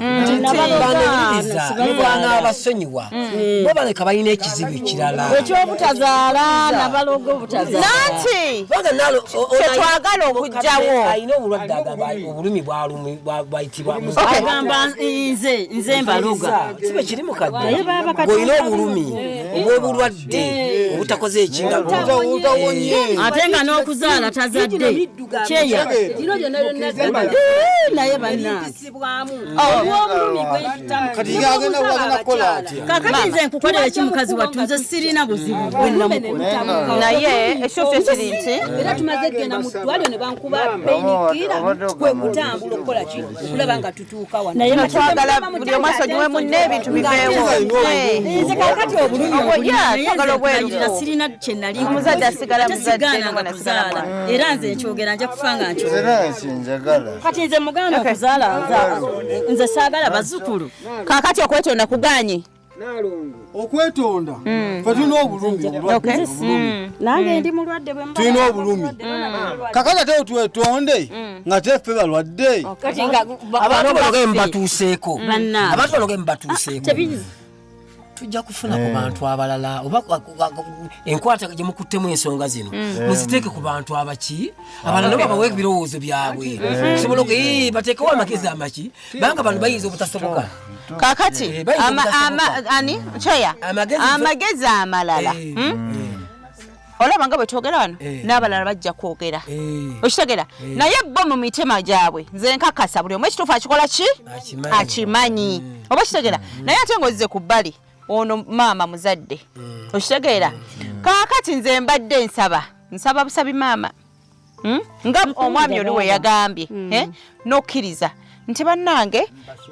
banowuliriza nebwana abasonyiwa bo baleka balina ekizibu ekirala ekyobutazaala, nabalogo obutazaala. Nanti kyetwagala okugjawo alina obulwadde, agamba obulumi bwayitibwa agamba nze mbaloga. Sibe kiri mukadde. Naye baba Katonda Bw'olina obulumi obw'obulwadde obutakoze ekinga ate nga n'okuzaala tazadde kyeya naye bannange Kati agenda kukola atya? Kakati nze nkukolera ki mukazi wattu? Nze sirina buzibu bwe namukola. Naye ekituufu kiri nti era tumaze genda mu ddwaliro ne bankuba painkiller, kwe kutambula okukola ki kulaba nga tutuuka wano. Naye twagala buli omu asonyiwe munne, ebintu biveewo. Nze kakati obulumi Obwo, obulina, yeah, naye twagala nze obwerufu. nkulayirira sirina kye nali Omuzadde asigala ate muzadde, sigaananga n'omwana asigala kuzaala. mwana. Era nze nkyogera, nja kufa nga nkyogera. Era kyenjagala. Kati nze muganda okuzaala nze saagala bazzukulu. Kakati okwetonda kuganye? Okwetonda, fe tulina obulumi, obulwadde, obulumi. Nange ndi mulwadde bwe mba Tulina obulumi. Kakati ate twetonde nga teffe balwadde? Kati nga Abantu bano ge mubatuuseeko, Bannange. abantu bano ge mubatuuseeko, Tebizi. tujja kufuna ku bantu abalala oba enkwata gye mukuttemu ensonga zino muziteeke ku bantu abaki abalala nabo babawe ebirowoozo byabwe. Sobola bateekewo amagezi amaki, banga bano bayinza obutasoboka. Kakati Bayinza obutasoboka. Ani kyeya amagezi amalala, Olaba nga bwe twogera wano n'abalala bajja kwogera, okitegera? Naye bo mu mitima gyabwe nze nkakasa buli omu ekituufu akikola ki Akimanyi. Akimanyi, oba kitegeera? Naye ate ng'ozze ku bbali, ono maama muzadde, okitegeera? Kaakati nze mbadde nsaba busabi maama, Nga omwami oli we yagambye, eh? N'okkiriza nti bannange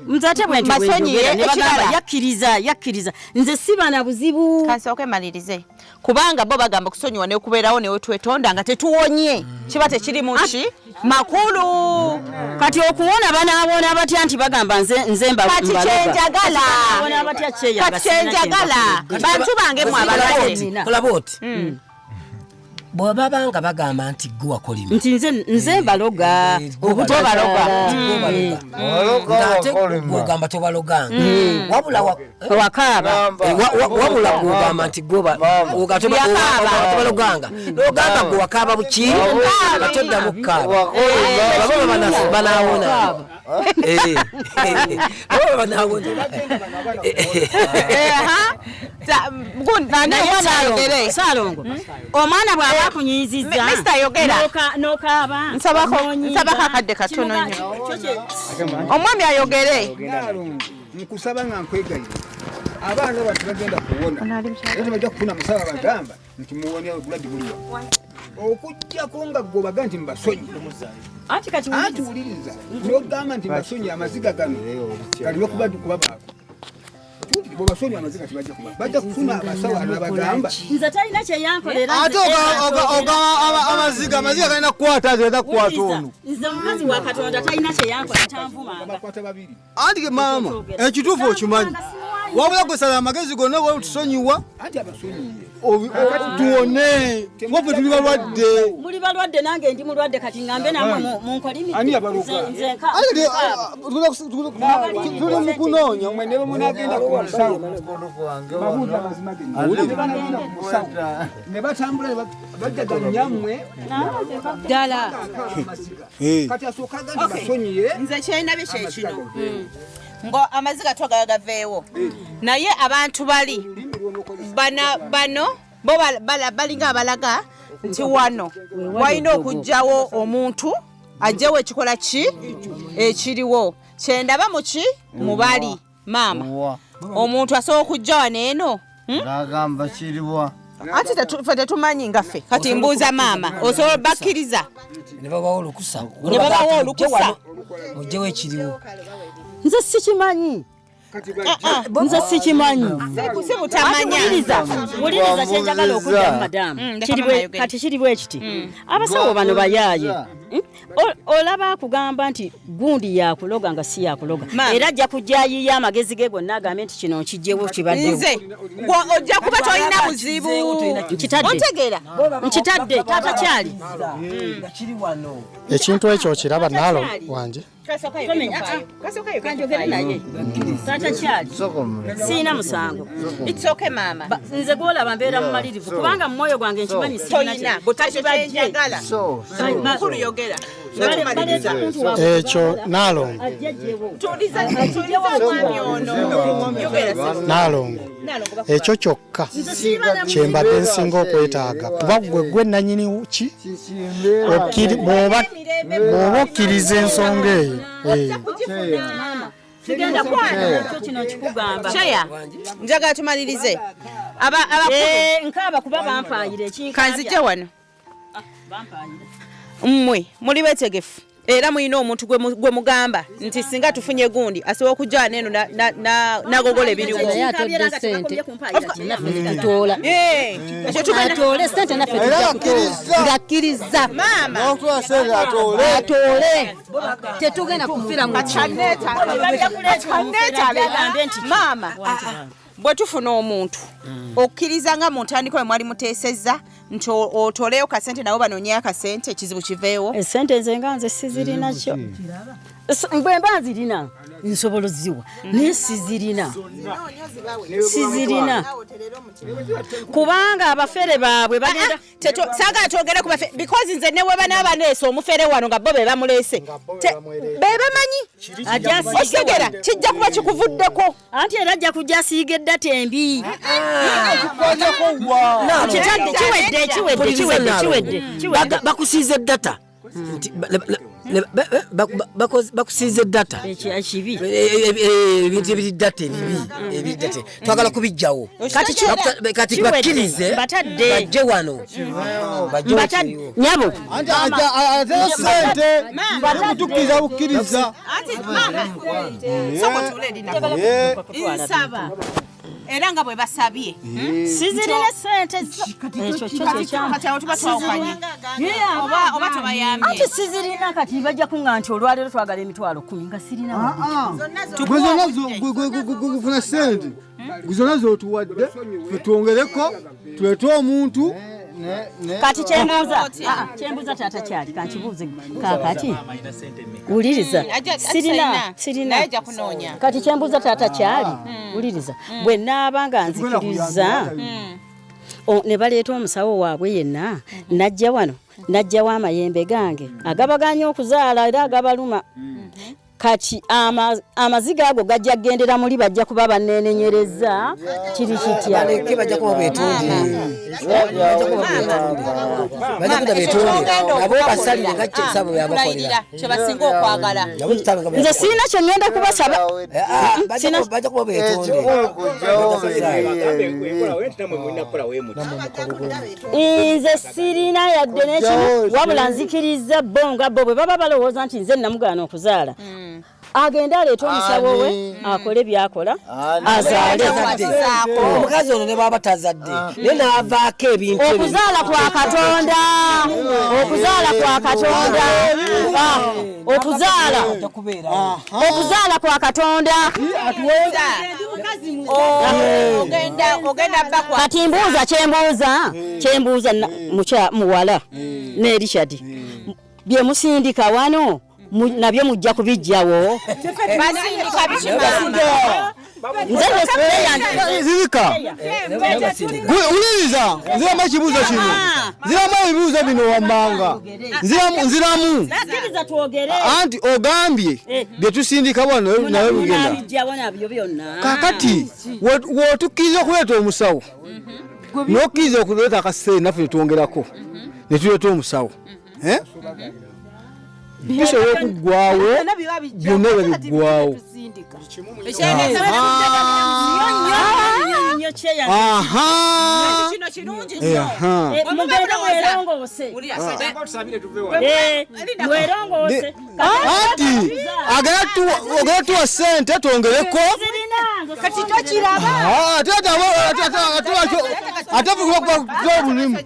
Nze ate bwe nti Mbasonyiye, bwenjogera ne bagamba ekirala. yakkiriza, yakkiriza, nze siba na buzibu. Kansooke malirize, kubanga bo bagamba okusonyiwa nekubeerawo newe twetonda nga tetuwonye kiba tekiri mu ki makulu. Kati okuwona banaawona batya nti bagamba nze Kati mbaloga? kyenjagala. Banaawona batya kyeya nga Kati sirina kye kyenjagala, mbakoledde? bantu bange mwe abalwadde. Kola bwoti, bwebaba nga bagamba nti gwe wakolima Nti nze mbaloga. Obutobaloga. Ng'ate gwogamba tobaloganga, wabula Wakaaba. Wabula gwogamba nti tobaloganga, nogamba gwe wakaaba buki nga toddamu kukaaba, baba banawona. Baba banawona. Ani Naye omwana Saalongo, ayogere. Saalongo, omwana bw'aba akunyiizizza Mr. Yogera. N'okaaba, n'onyiiga. Nsabako akadde katono Kino nnyo. kyo Omwami ayogere. Nkusaba nga nkwegayira, abaana baffe bagenda kuwona era tebajja kufuna musawo bagamba nti muwone obulwadde buliwa, okujjako nga gwe obaga nti mbasonyi. Anti kati Anti wuliriza, nogamba nti mbasonyi, amaziga gano galeme kuba kubabaako. Bwebasonyi amaziga tebajja kuba, bajja kufuna abasawo anabagamba. Nze talina kyeyankolera. Ate ogamba amaziga galina kukwata, zigenda kukwata ono. Nze omukazi wa Katonda talina kyeyankola, tanvumanga. Bakwata babiri. Anti ke maama, ekituufu okimanyi, wabula gwesala amagezi gonna tusonyiwa Anti abasonyiye. Tuwone, waffe tuli balwadde. Muli balwadde, nange ndi mulwadde. Kati ngambe namwe munkolimidde. Ani abaloga? Nze Ate tuli mu kunoonya. Mwe ne bwe munagenda ku musawo, babuuza amazima gennyini. Ne banagenda ku musawo ne batambula ne bajjaganya mmwe Ddala. Kati asooka aga nti basonyiye. Nze kyendabye kyekino ngo amaziga twagala gaveewo, naye abantu bali bano bo balinga abalaga nti wano walina okugjawo omuntu ajjewo ekikola ki ekiriwo. Kyendaba muki mubali maama, omuntu asobola okujja wano eno. Ngagamba kiriwa? Anti ffe tetumanyi nga ffe. Kati mbuuza maama, osobola bakkiriza? Ne babawa olukusa. Ne babawa olukusa. Mugjewo ekiriwo. Nze sikimanyi, nze sikimanyi. Si butamanya. Wuliriza, wuliriza kyenjagala okuddamu madamu. Leka Kiri mama ayogere. Kati kiri bwe kiti, abasawo bano bayaaye. Olaba akugamba nti gundi yakuloga nga si yakuloga, era ajja kujja ayiiya amagezi ge gonna agambe nti kino nkijjewo, kibaddewo. Nze gwe ojja kuba tolina buzibu. Nkitadde. Otegeera? Nkitadde, taata kyali. Nga kiri wano. Ekintu ekyo okiraba naalo wanje. Kanjogere naye, taata kyali, siina musango. It's okay, maama. Nze gwolaba mbeera mumalirivu kubanga mu mwoyo gwange nkimanyi sirina. Toyina ekyo kyenjagala. Mukulu, yogera nga tumaliriza. Ekyo naalongo. Tuliza, tuliza omwami ono. Yogera, ssebo. Naalongo, Naalongo, bakuba. ekyo kyokka kyembadde nsinga okwetaaga, kuba gwe gwe nanyini ki bw'oba okkiriza ensonga eyo, eh. Sigenda kukyo, kino kikugamba. Sheya, njagala tumalirize. Abakulu. Nkaaba kuba bampaayira ekinkaabya. Kanzijje wano. Bampaayira. Mmwe muli betegefu era mulina omuntu gwe mugamba nti singa tufunye gundi asobola okujja neeno nagogola ebiriwo? Naye atodde sente, naffe tutoola. Ekyo tugenda- Atoole sente, naffe tujja kutoola ng'akkiriza. Maama. Atoole, tetugenda kufiira mu Maama, bwe tufuna omuntu okkiriza nga mu ntandikwa bwe mwali muteesezza nti otoleyo kasente nabo banoonye akasente, ekizibu kiveewo? Esente nze nga nze sizirina kyo. Bwe mba nzirina nsobola oziwa, naye sizirina, sizirina kubanga abafere baabwe bagenda. Saagala twogere ku bafe, because nze ne we banaaba baleese omufere wano nga bo be bamuleese, be bamanyi. Ajja asiige Okitegera? wano. Kijja kuba kikuvuddeko. Anti era ajja kujja asiiga eddata embi. Kitadde, kiwedde, kiwedde, kiwedde, kiwedde, kiwedde. Bakusiiza eddata nti bakusiiza eddata. Ekibi. Ebintu ebiri data ebibi, ebiri data twagala kubijjawo. Kati Kati kiwedde. bakkirize. Batadde. Bajje wano, bajje. Batadde nyabo. Anti ateyo sente kutukkiriza bukkiriza. Anti maama, sooka otuule erinako. Nsaba era nga bwe basabye. Sizirina sente ekyo kyo kyekyange. Kati awo tuba twawukanye oba tobayambye. Anti sizirina, kati bajja kuŋŋa nti olwaleero twagala 100,000 nga sirina. Gwe zonna gufuna sente, gwe zonna zotuwadde, fe twongereko tuleete omuntu. Kati kyembuuza, kyembuuza taata kyali, kankibuuze kakati, wuliriza. Sirina, sirina. Naye ajja kunoonya. Kati kyembuuza taata kyali, wuliriza, bwe naaba nga nzikiriza ne baleeta omusawo waabwe yenna najja wano najjawo amayembe gange agabaganya okuzaala era agabaluma, kati amaziga ago gajja kugendera muli, bajja kuba bannenenyereza, kiri kitya? Baleke, bajja kuba beetonde, bajja kuba beetonde, bajja kuba beetonde nabo basalire nga kyesabo byabakolera. Kulayirira kye basinga okwagala. Nabo kitaabwe nga Nze sirina kye ngenda kubasaba. Bajja kuba beetonde. Ekikulu kujjawo. Nze sirina yadde n'ekimu, wabula nzikiriza bo nga bo bwe baba balowooza nti nze namugaana okuzaala, agende aleete omusawo we akole byakola, azaale. Omukazi ono ne bwaba tazadde naye n'avaako ebintu ebyo. Okuzaala kwa Katonda, okuzaala kwa Katonda. Okuzaala, okuzaala kwa Katonda. Ogenda bakwa. Kati mbuuza, kyembuuza muwala ne Richard, bye musindika wano nabyo mujja kubijjawo? Basindika biki, maama? Nze ne Zirika. Wuliriza, nziramu ekibuuzo kino, nziramu ebibuuzo bino wammanga, nziramu, nziramu. Nakkiriza twogere. Anti ogambye bye tusindika wano nawe bigenda. Munabijjawo nabyo byonna. Kakati w'otukkiriza okuleeta omusawo n'okkiriza okuleeta akasente, naffe netwongerako ne tuleeta omusawo, Eh? Bisobola okuggwawo byonna, ebyo biggwawo. Nnyo kyeya. Aha. Kino kirungi. Aha. Mugende mwerongoose. Mwerongoose. Anti agenda tuwa sente twongereko. Zirina. Kati tokiraba. Ah, ate ate ate ate ate ate kuba obulimu.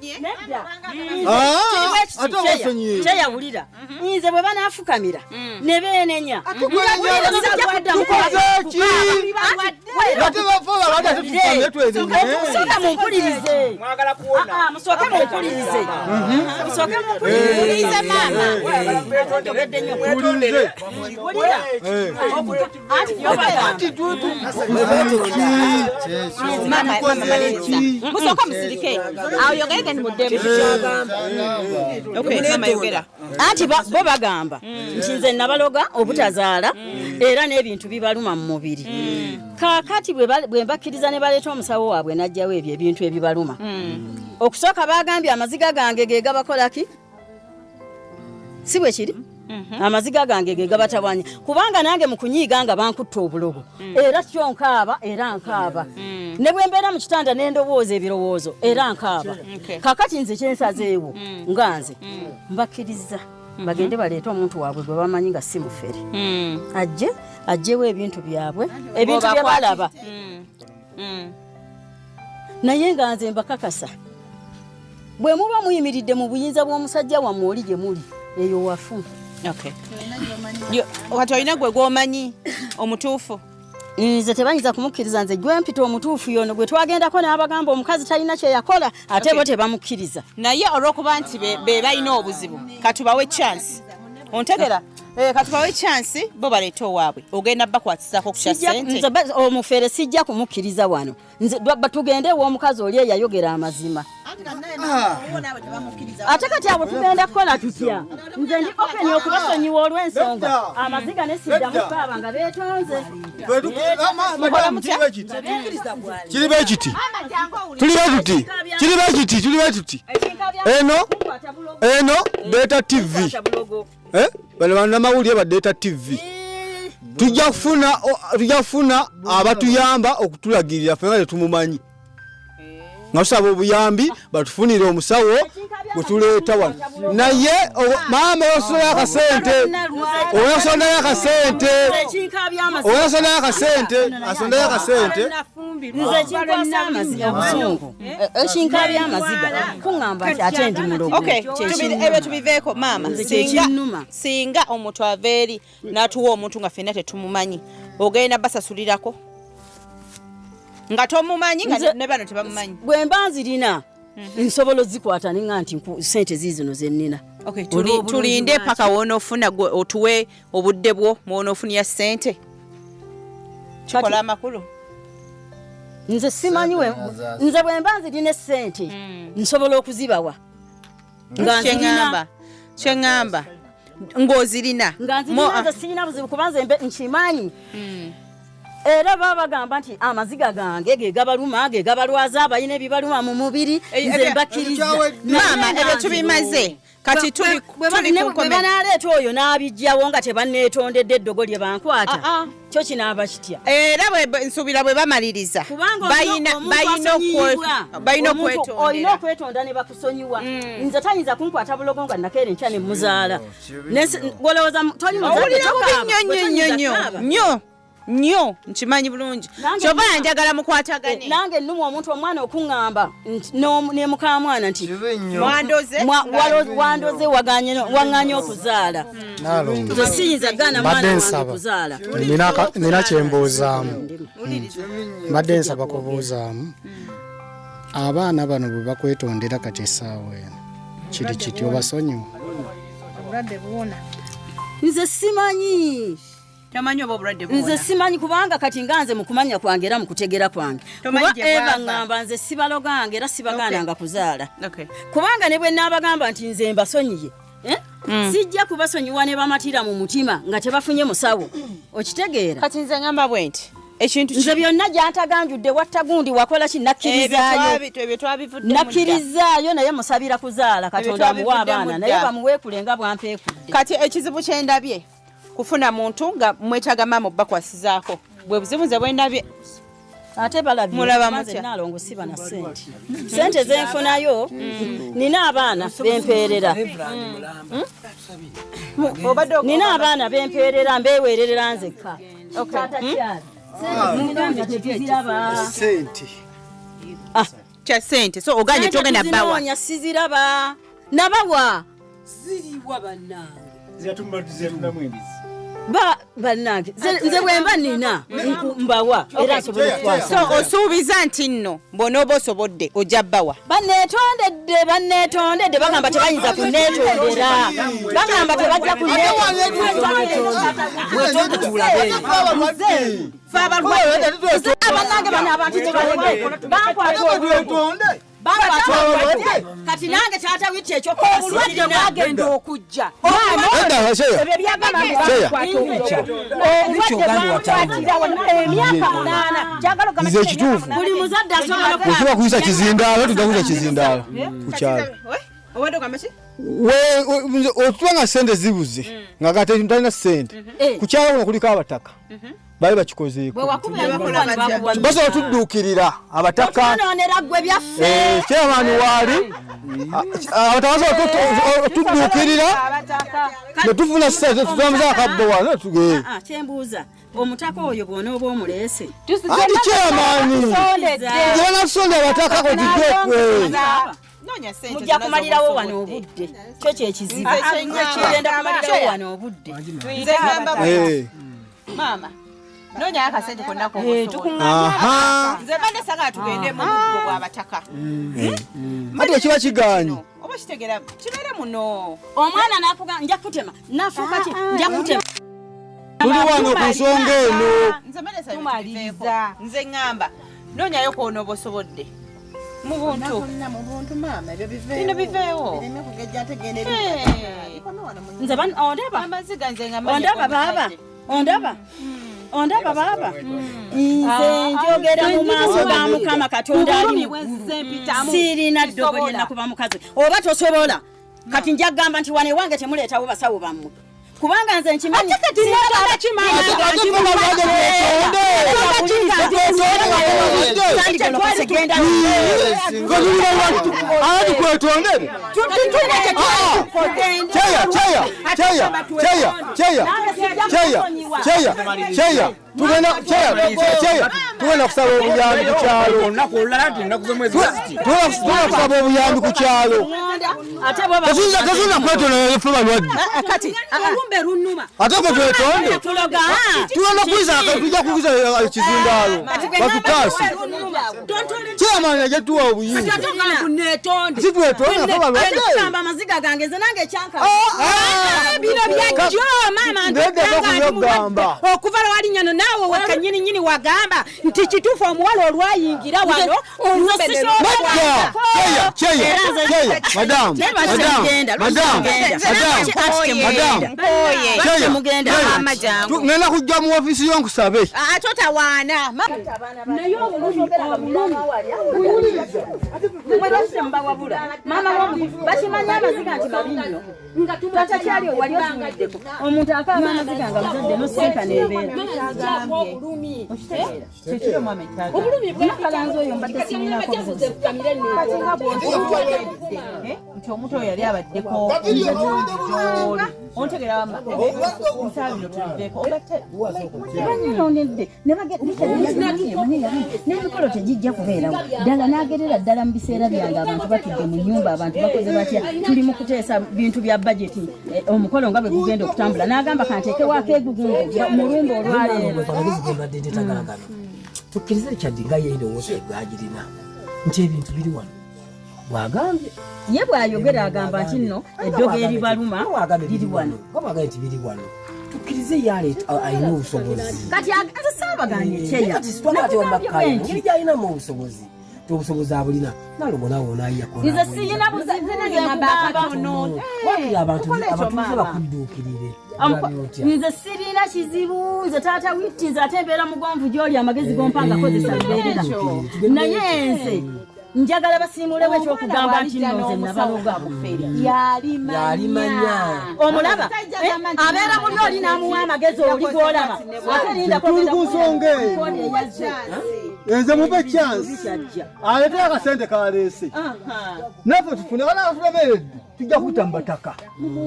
Ah, ate obasonyiye. Kyeyawulira nze bwe banaafukamira ne beenenya. Tukoze ki? Ate bafa balwadde, ate tufukamire twenenye. Musooke mumpulirize. Ah, ah, musooke mumpulirize, musooke mumpulirize. Maama, njogedde nnyo. Wulira. Anti Mama, mama, maliriza. Musooka musirike awo, yogere gani muddemu. Okay, mama, yogera. Anti bo bagamba nti nze nabaloga obutazaala, era n'ebintu bibaluma mu mubiri. Kaakati bwe mbakkiriza ne baleeta omusawo waabwe n'aggyawo ebyo ebintu ebibaluma, okusooka bagambye amaziga gange ge gabakolaki, si bwe kiri? Amaziga gange ge gabatabwanya, kubanga nange mu kunyiiga nga bankutta obulogo, era kyo nkaaba, era nkaaba ne bwe mbeera mu kitanda n'endowooza ebirowoozo, era nkaaba. Kakati nze kyensazeewo, nga nze mbakkiriza bagende baleete omuntu waabwe gwe bamanyi nga si mufere, ajje aggyewo ebintu byabwe, ebintu bye balaba. Naye nga nze mbakakasa, bwe muba muyimiridde mu buyinza bw'omusajja wammwe oli gye muli eyo wafu. Okay. Kati olina gwe gwomanyi omutuufu? Nze tebayinza kumukkiriza. Nze gwe mpita omutuufu yono gwe twagendako n'abagamba omukazi talina kye yakola, ate bo tebamukkiriza. Naye olw'okuba nti be balina obuzibu, katubawe chance, ontegera? Eh, katubawe chance bo baleete owaabwe. Ogenda bakwatisaako ku kya sente? Nze omufere sijja kumukkiriza wano. Nze tugende ew'omukazi oli eyayogera amazima. Ate kati abo tugenda kukola tutya? Nze ndi open okubasonyiwa olw'ensonga amaziga ne siddamu kaaba nga beetonze. Kiri bwe kiti, tuli bwe tuti, kiri bwe kiti, tuli bwe tuti. Eno Delta TV. Eh? Bano bannamawulire ba Delta TV. Tujja kufuna abatuyamba okutulagirira ffe nga tetumumanyi, nga tusaba obuyambi batufunire omusawo gwe tuleeta wano. Naye maama, osolayo akasente, oyasondayo akasente, oyasondayo akasente, asondayo akasente. Nze ekinkwasa amaziga, obusungu, ekinkabya amaziga kuŋŋamba nti ate ndi mulogo. Okay, ebyo tubiveeko, maama. Nze Singa kyekinnuma. Singa omuntu ava eri n'atuwa omuntu nga ffenna tetumumanyi, ogenda basasulirako nga tomumanyi, nga ne bano tebamumanyi? Bwe mba nzirina, nsobola ozikwata ninga nti sente ziizino zennina. Okay, tulinde paka wonoofuna gwe otuwe obudde bwo mwonoofunira ssente. Kikola amakulu? Nze simanyi nze bwe mba nzirina essente nsobola okuzibawa nga nzirina. Kyeŋŋamba ng'ozirina. Nga nzirina, nze sirina buzibu, kuba nze nkimanyi. Era baba bagamba nti amaziga gange ge gabaluma, ge gabalwaza, abalina ebibaluma mu mubiri, nze mbakkiriza. Maama, ebyo tubimaze. Kati tuli ku Bwe banaleeta oyo n'abijjawo nga tebanneetondedde eddogo lye bankwata, kyo kinaaba kitya? Era nsuubira bwe bamaliriza Kubanga omuntu balina asonyiyibwa. Balina Omuntu okwetondera. olina okwetonda ne bakusonyiwa. Nze tayinza kunkwata bulogo nga nakeera enkya ne muzaala. Gwolowooza toli muzadde Owulira bubi tokaaba, nnyo gwe nnyo nnyo toyinza nnyo kukaaba. Nnyo nnyo, nkimanyi bulungi. Nange Kyova nnuma. njagala mukwatagane. Nange nnumwa omuntu, omwana okuŋŋamba nti ne mukamwana nti Wandoze. Wandoze, waŋŋanye okuzaala. Naalongo. Nze siyinza gaana mwana Mbadde wange nsaba. kuzaala. Nina kyembuuzaamu. Mbadde nsaba kubuuzaamu, abaana bano bwe bakwetondera kati essaawa eno, kiri kiti, obasonyiwa? Obulwadde buwona? Nze simanyi. Tomanyi oba obulwadde Nze buwona? simanyi, kubanga kati nga nze mu kumanya kwange era mu kutegera kwange, Tomanyi kuba gye Eva bwava. ŋŋamba nze sibaloganga era sibagaananga kuzaala, Okay. kubanga ne bwe naabagamba nti nze mbasonyiye, eh? Sijja kubasonyiwa ne bamatira mu mutima nga tebafunye musawo, okitegeera? Kati nze ngamba bwe nti ekintu Nze byonna gyantaganjudde, watta gundi, wakola ki, nakkirizaayo. Ebyo twabivuddemu dda. Nakkirizaayo, naye musabira kuzaala, Katonda amuwe twabivuddemu abaana, dda. naye bamuweekule nga bwampeekudde. Kati ekizibu kyendabye kufuna muntu nga mwetaaga maama obbakwasizaako, bwe buzibu nze bwendabye. Ate balabye. Mulaba Nze mutya? Naalongo, siba na sente. Sente zenfunayo, nina abaana bempeerera, nina abaana bempeerera, mbeewererera nzekka. Taata kyali. Mugambe tetuziraba. Sente. Kya sente. So oganye togenda bawa. Zinoonya siziraba. Nabawa. Ziriwa bannange. Ziratumbamu embizi. Ba bannange nze bwe mba nina mbawa era nsobola okukwasa. So osuubiza nti nno bw'onooba osobodde ojja bbawa. Banneetondedde bagamba tebayinza kunneetondera. Bagamba tebajja kunneetondera. Abannange bano abantu tebalwadde. Bankwata obulwadde. Kati nange taata Witti eky'obulwadde bwagenda okujja. Ebyo byagamba obulwadde bwankwatira wano emyaka 8. Njagala ogamba Nze ekituufu. Buli muzadde asobola Bwe kuyisa kizindaalo tujja kuyisa kizindaalo ku kyalo. Obadde ogamba ki? Otuba nga ssente zibuze nga kati talina ssente. Ku kyalo kuno kuliko abataka. Bali bakikozeeko. Basobola tudduukirira abataka. Otwonoonera ggwe byaffe. Chairman waali abataka basobola tudduukirira ne tufuna ssente tutambuza akabbo wano tugeye. Kyembuuza omutaka oyo bw'onooba omuleese. Anti chairman gye abataka ko tujje. Mujja kumalirawo wano obudde. Kyo kye kizibu. Kigenda kumalirawo wano obudde. Nze ngamba maama noonya akasente konna Aha. nze mbadde saagala tugende mu buggo bw'abataka. Ate ekiba kigaanyi. Oba kitegeera kibeere muno. Omwana n'akuga nja kutema nafuuka ki nja kutema. Tuli wano ku nsonga eno. Nze mbadde saagala tubiveeko. Nze ŋŋamba noonyayo kw'onooba osobodde. Mu buntu. Mu buntu maama ebyo biveewo. Bino biveewo. Bireme kugejja ategeera Nze ondaba. Amaziga nze nga Ondaba baaba. Ondaba. Ondaba baaba. Nze njogera mu maaso ga Mukama Katonda ali mu ggulu. Sirina ddogo lye nakuba mukazi. Oba tosobola. Kati nja kugamba nti wano ewange temuleetawo basawo bammwe. Kubanga nze nkimanyi. Ate kwetondere. Cheya. Tugenda kusaba obuyambi ku kyalo. Tugenda kusaba obuyambi ku kyalo. Tetuyinza kwetondera ffe balwadde. Ate ffe twetonde. Tugenda kuyisa tujja kuyisa ekizindaalo. Batutaase. Chairman ajja tuwa obuyinza. Si twetonde ffe balwadde. Amaziga gange nze nange ekyanka. Bino byajjo maama ntugamba okuva lwalinnya no naawe wekka nnyini nnyini wagamba nti kituufu omuwala olwayingira wano olumbe ne Cheya, madam, ngenda kujja mu ofiisi yo nkusabe. Totawaana. Naye obulumi maama bakimanyi amaziga nti mabi nnyo. Tata kyali wali otunuddeko omuntu akaaba amaziga nga muzadde n'osisinkana ebeera. Obulumi bwakalanzi oyo mbadde sirinako buzibu. Nti omuntu oyo yali abaddeko ontegera wamma nsaba bino tubiveeko. Banyononedde n'emikolo tegijja kubeerawo ddala n'agerera ddala mu biseera byange abantu batudde mu nnyumba abantu bakoze batya tuli mu kuteesa bintu bya bajeti omukolo nga bwe gugenda okutambula n'agamba kanteekewo akeegugungo mu lumba olwaleero. Tukkirize Richard nga ye endowooza egwagirina nti ebintu biri wano bw'agambye. Ye bw'ayogera agamba nti nno eddogo eribaluma liri wano. Nga nti biri wano tukkirize ye alina obusobozi. Kati nze saabaganye kyeya. Kati situwagala tewamakayo engeri gy'alinamu obusobozi obusobozi abulina nalongo naawe onaayiyako. Nze siyina buzibu nze nkugamba. Wakiri abantu abatuuze bakudduukirire. Nze sirina kizibu nze taata Witti nze ate mbeera mugonvu gy'oli amagezi gompa nga kozesa mbeerera. Naye nze njagala basiimulewo ekyokugamba nti nno nze nabaloga. Yalimanya. Omulaba abeera muli oli n'amuwa amagezi oli gw'olaba. Ate linda Tuli ku nsonga eyo. Nze mupe chance. Aleete akasente kaleese. Naffe tufune bana batulemeredde tujja kuyita mu bataka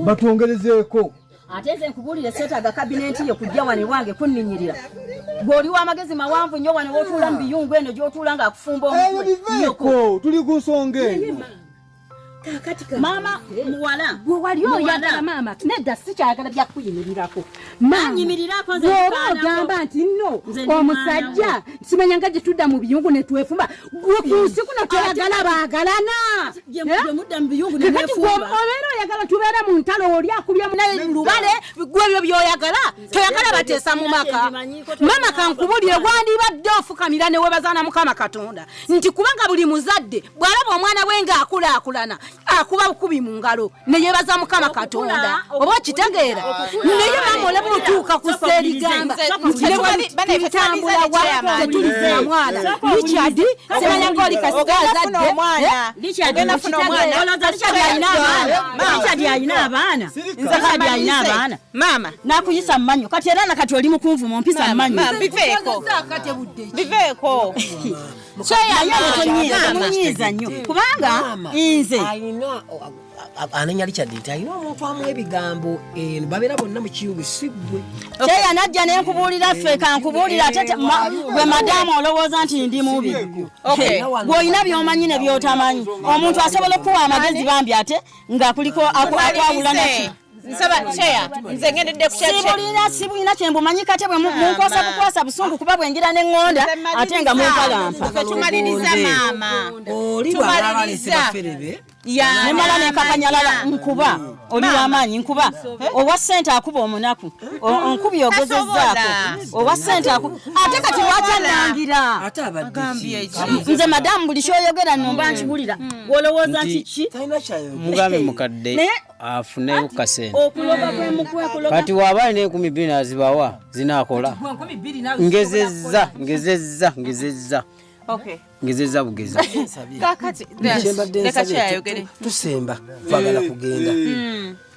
batwongerezeeko. Ate nze nkubuulire, seetaaga kabinenti yo kujja wano ewange kunninyirira. Gwe oli w'amagezi mawanvu nnyo, wano w'otuula mu biyungu eno gy'otuula ng'akufumba Ebyo omutwe. biveeko, tuli ku nsonga eno. Kakati Maama muwala, gwe wali Muwala. oyagala maama, nedda, sikyayagala byakuyimirirako. Nanyimirirako nze Bw'oba nkaanako. ogamba nti nno Nze ndi omusajja simanya nga gye tudda mu biyungu ne twefumba, gwe ku nsi kuno toyagala baagalana. Gye Eh? gye mudda mu biyungu ne Kakati gwe mwefumba. obeera oyagala tubeere mu ntalo, oli akubye munaye lubale, gwe ebyo byoyagala toyagala bateesa mu maka. Maama, kankubulire, wandibadde ofukamira ne weebaza na Mukama Katonda nti kubanga buli muzadde bw'alaba omwana we ng'akulaakulana akuba bukubi mu ngalo ne yeebaza Mukama Katonda, oba okitegeera? Naye maama, olaba otuuka ku sseerigamba nti ne bwe tutambula wa tetuliza mwana. Richard, simanya ng'oli kasita Ogenda funa azadde. omwana. Richard, Ogenda funa omwana. Olowooza Richard alina abaana? Richard alina abaana? Richard alina abaana? Maama. Nakuyisa mmanyo kati, era nakati oli mukunvuma ompisa mmanyo. Maama, biveeko, biveeko. Naye tonyiiza, munyiiza nnyo kubanga nze Alina anenya Richard nti alina omuntu amuwa ebigambo eno, babeera bonna mu kiyungu, si ggwe. Kyeya najja nenkubuulira ffe, kankubuulira ate gwe madamu olowooza nti ndi mubi. Okay. Bw'olina by'omanyi ne by'otamanyi, omuntu asobola okuwa amagezi bambi ate nga kuliko akwawula naki. Nsaba chair, nze ngendedde ku kya Sibulina, sibulina kyembumanyi kate bwe munkwasa bukwasa busungu, kuba bwengira neŋŋonda ate nga mumpalampa. Ffe tumaliriza, maama. Oli bw'aba alese Tumaliriza. baferebe. Nemala nenkakanyalala, nkuba oli w'amaanyi, nkuba owa ssente akuba omunaku. Onkubi ogezezzaako owa ssente aku ate kati lwaki annangira? Ate abadde ki? Nze madamu, buli kyoyogera nno mba nkiwulira, olowooza nti ki? Talina kyayogera. Mugambe mukadde Naye afuneyo kasente. Okuloga kwemukwe. Kati waaba alina 2000 nazibawa, zinaakola. Ngezezza, ngezezza, ngezezza. Okay. Ngezezza bugeza. Kakati Kyembadde leka nsabye, kyayogere. tusemba, twagala kugenda.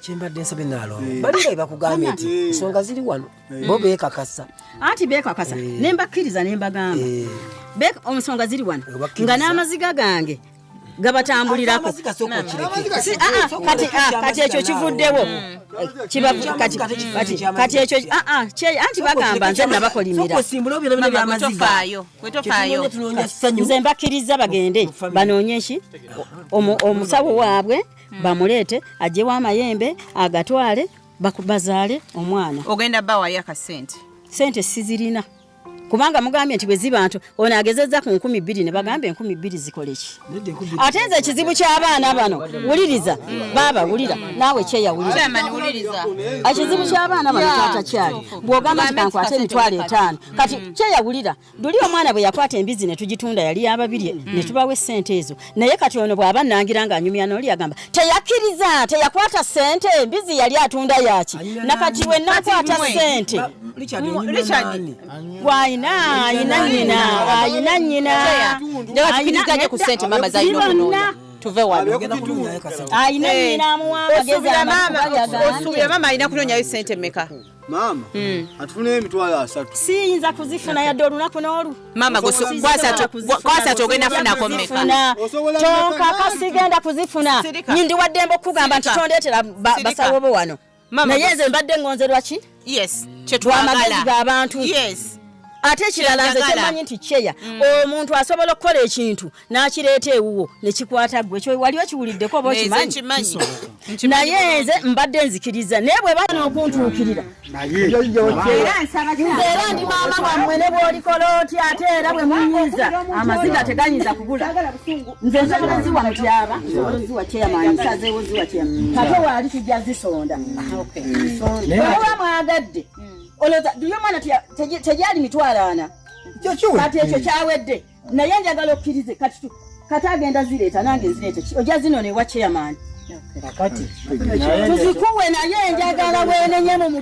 Kyembadde nsabye, Naalongo, balinga bye bakugambye nti ensonga ziri wano, bo beekakasa. Anti beekakasa, ne mbakkiriza ne mbagamba ensonga ziri wano, Obakkiriza. nga n'amaziga gange gabatambulirako. Amaziga sooka okireke. Kati ekyo kivuddewo. Kati ekyo anti bagamba nze nabakolimira. Sooka osimbule byonna byonna Maama, gwe by'amaziga. tofaayo, gwe tofaayo. Kyetunoonya, tunoonya ssanyu. Nze mbakkiriza bagende banoonye ki omusawo waabwe, bamuleete aggyewo amayembe agatwale, bazaale omwana. Ogenda bawayo akasente? Sente sizirina, kubanga mugambye nti bwe ziba nto ono agezezza ku 2000, ne bagamba 2000 zikole ki? Ate nze ekizibu ky'abaana bano, wuliriza baaba, wulira naawe, kyeyawulira. Chairman, wuliriza. Ekizibu ky'abaana bano, taata kyali bw'ogamba nti kankwate 50,000, kati kyeyawulira luli omwana bwe yakwata embizi ne tugitunda yali yababirye ne tubawa essente ezo. Naye kati ono bw'aba nangira ng'anyumya n'oli agamba teyakkiriza, teyakwata ssente, embizi yali atunda yaki? Nakati bwe nakwata ssente Richard, onyumya Richard. nani? Bw'ayina ayina nnyina, ayina nnyina. Njagala tukkirizanye ku ssente maama zalina okunoonya, tuve wano. Ogenda kunoonyayo kasente. Ayina nnyina amuwa amagezi. Osuubira maama, amakuba. osuubira maama alina kunoonyayo ssente mmeka? Maama atufuneyo 30,000. Siyinza kuzifuna yadde olunaku n'olu. Maama, kwasatu ogenda funako mmeka? Kuzifuna. Osobola Tonkaka, sigenda kuzifuna. Sirika. Nyindi waddembe okugamba nti Sirika. tondeetera Sirika. basawo bo wano. Maama, Naye nze mbadde ngonzerwa ki? Yes. Lwamagezi Kyetwagala. g'abantu. Yes. Ate ekirala nze Kyenjagala. kyemmanyi nti kyeya omuntu asobola okukola ekintu n'akireeta ewuwo nekikwata ggwe, ekyo wali okiwuliddeko oba Nze okimanyi? nkimanyi. Naye nze mbadde nzikiriza, naye bwe bana okuntuukirira, nze era ndi maama wammwe, ne bw'olikola otya, ate era bwe munyiiza amaziga tegayinza kubula. Nze nsobola ziwa mutyaba, nsobola ziwa chairman, nsazeewo ziwa chairman, kate waali tujja zisonda bwemuba mwagadde. Olowooza duli omwana tegyali 40,000? Kati ekyo kyawedde, naye njagala okkirize kati kati agenda zireeta, nange nzireete. Ojja zinona ewa chairman Kakati tuzikuwe, naye njagala weenenye mu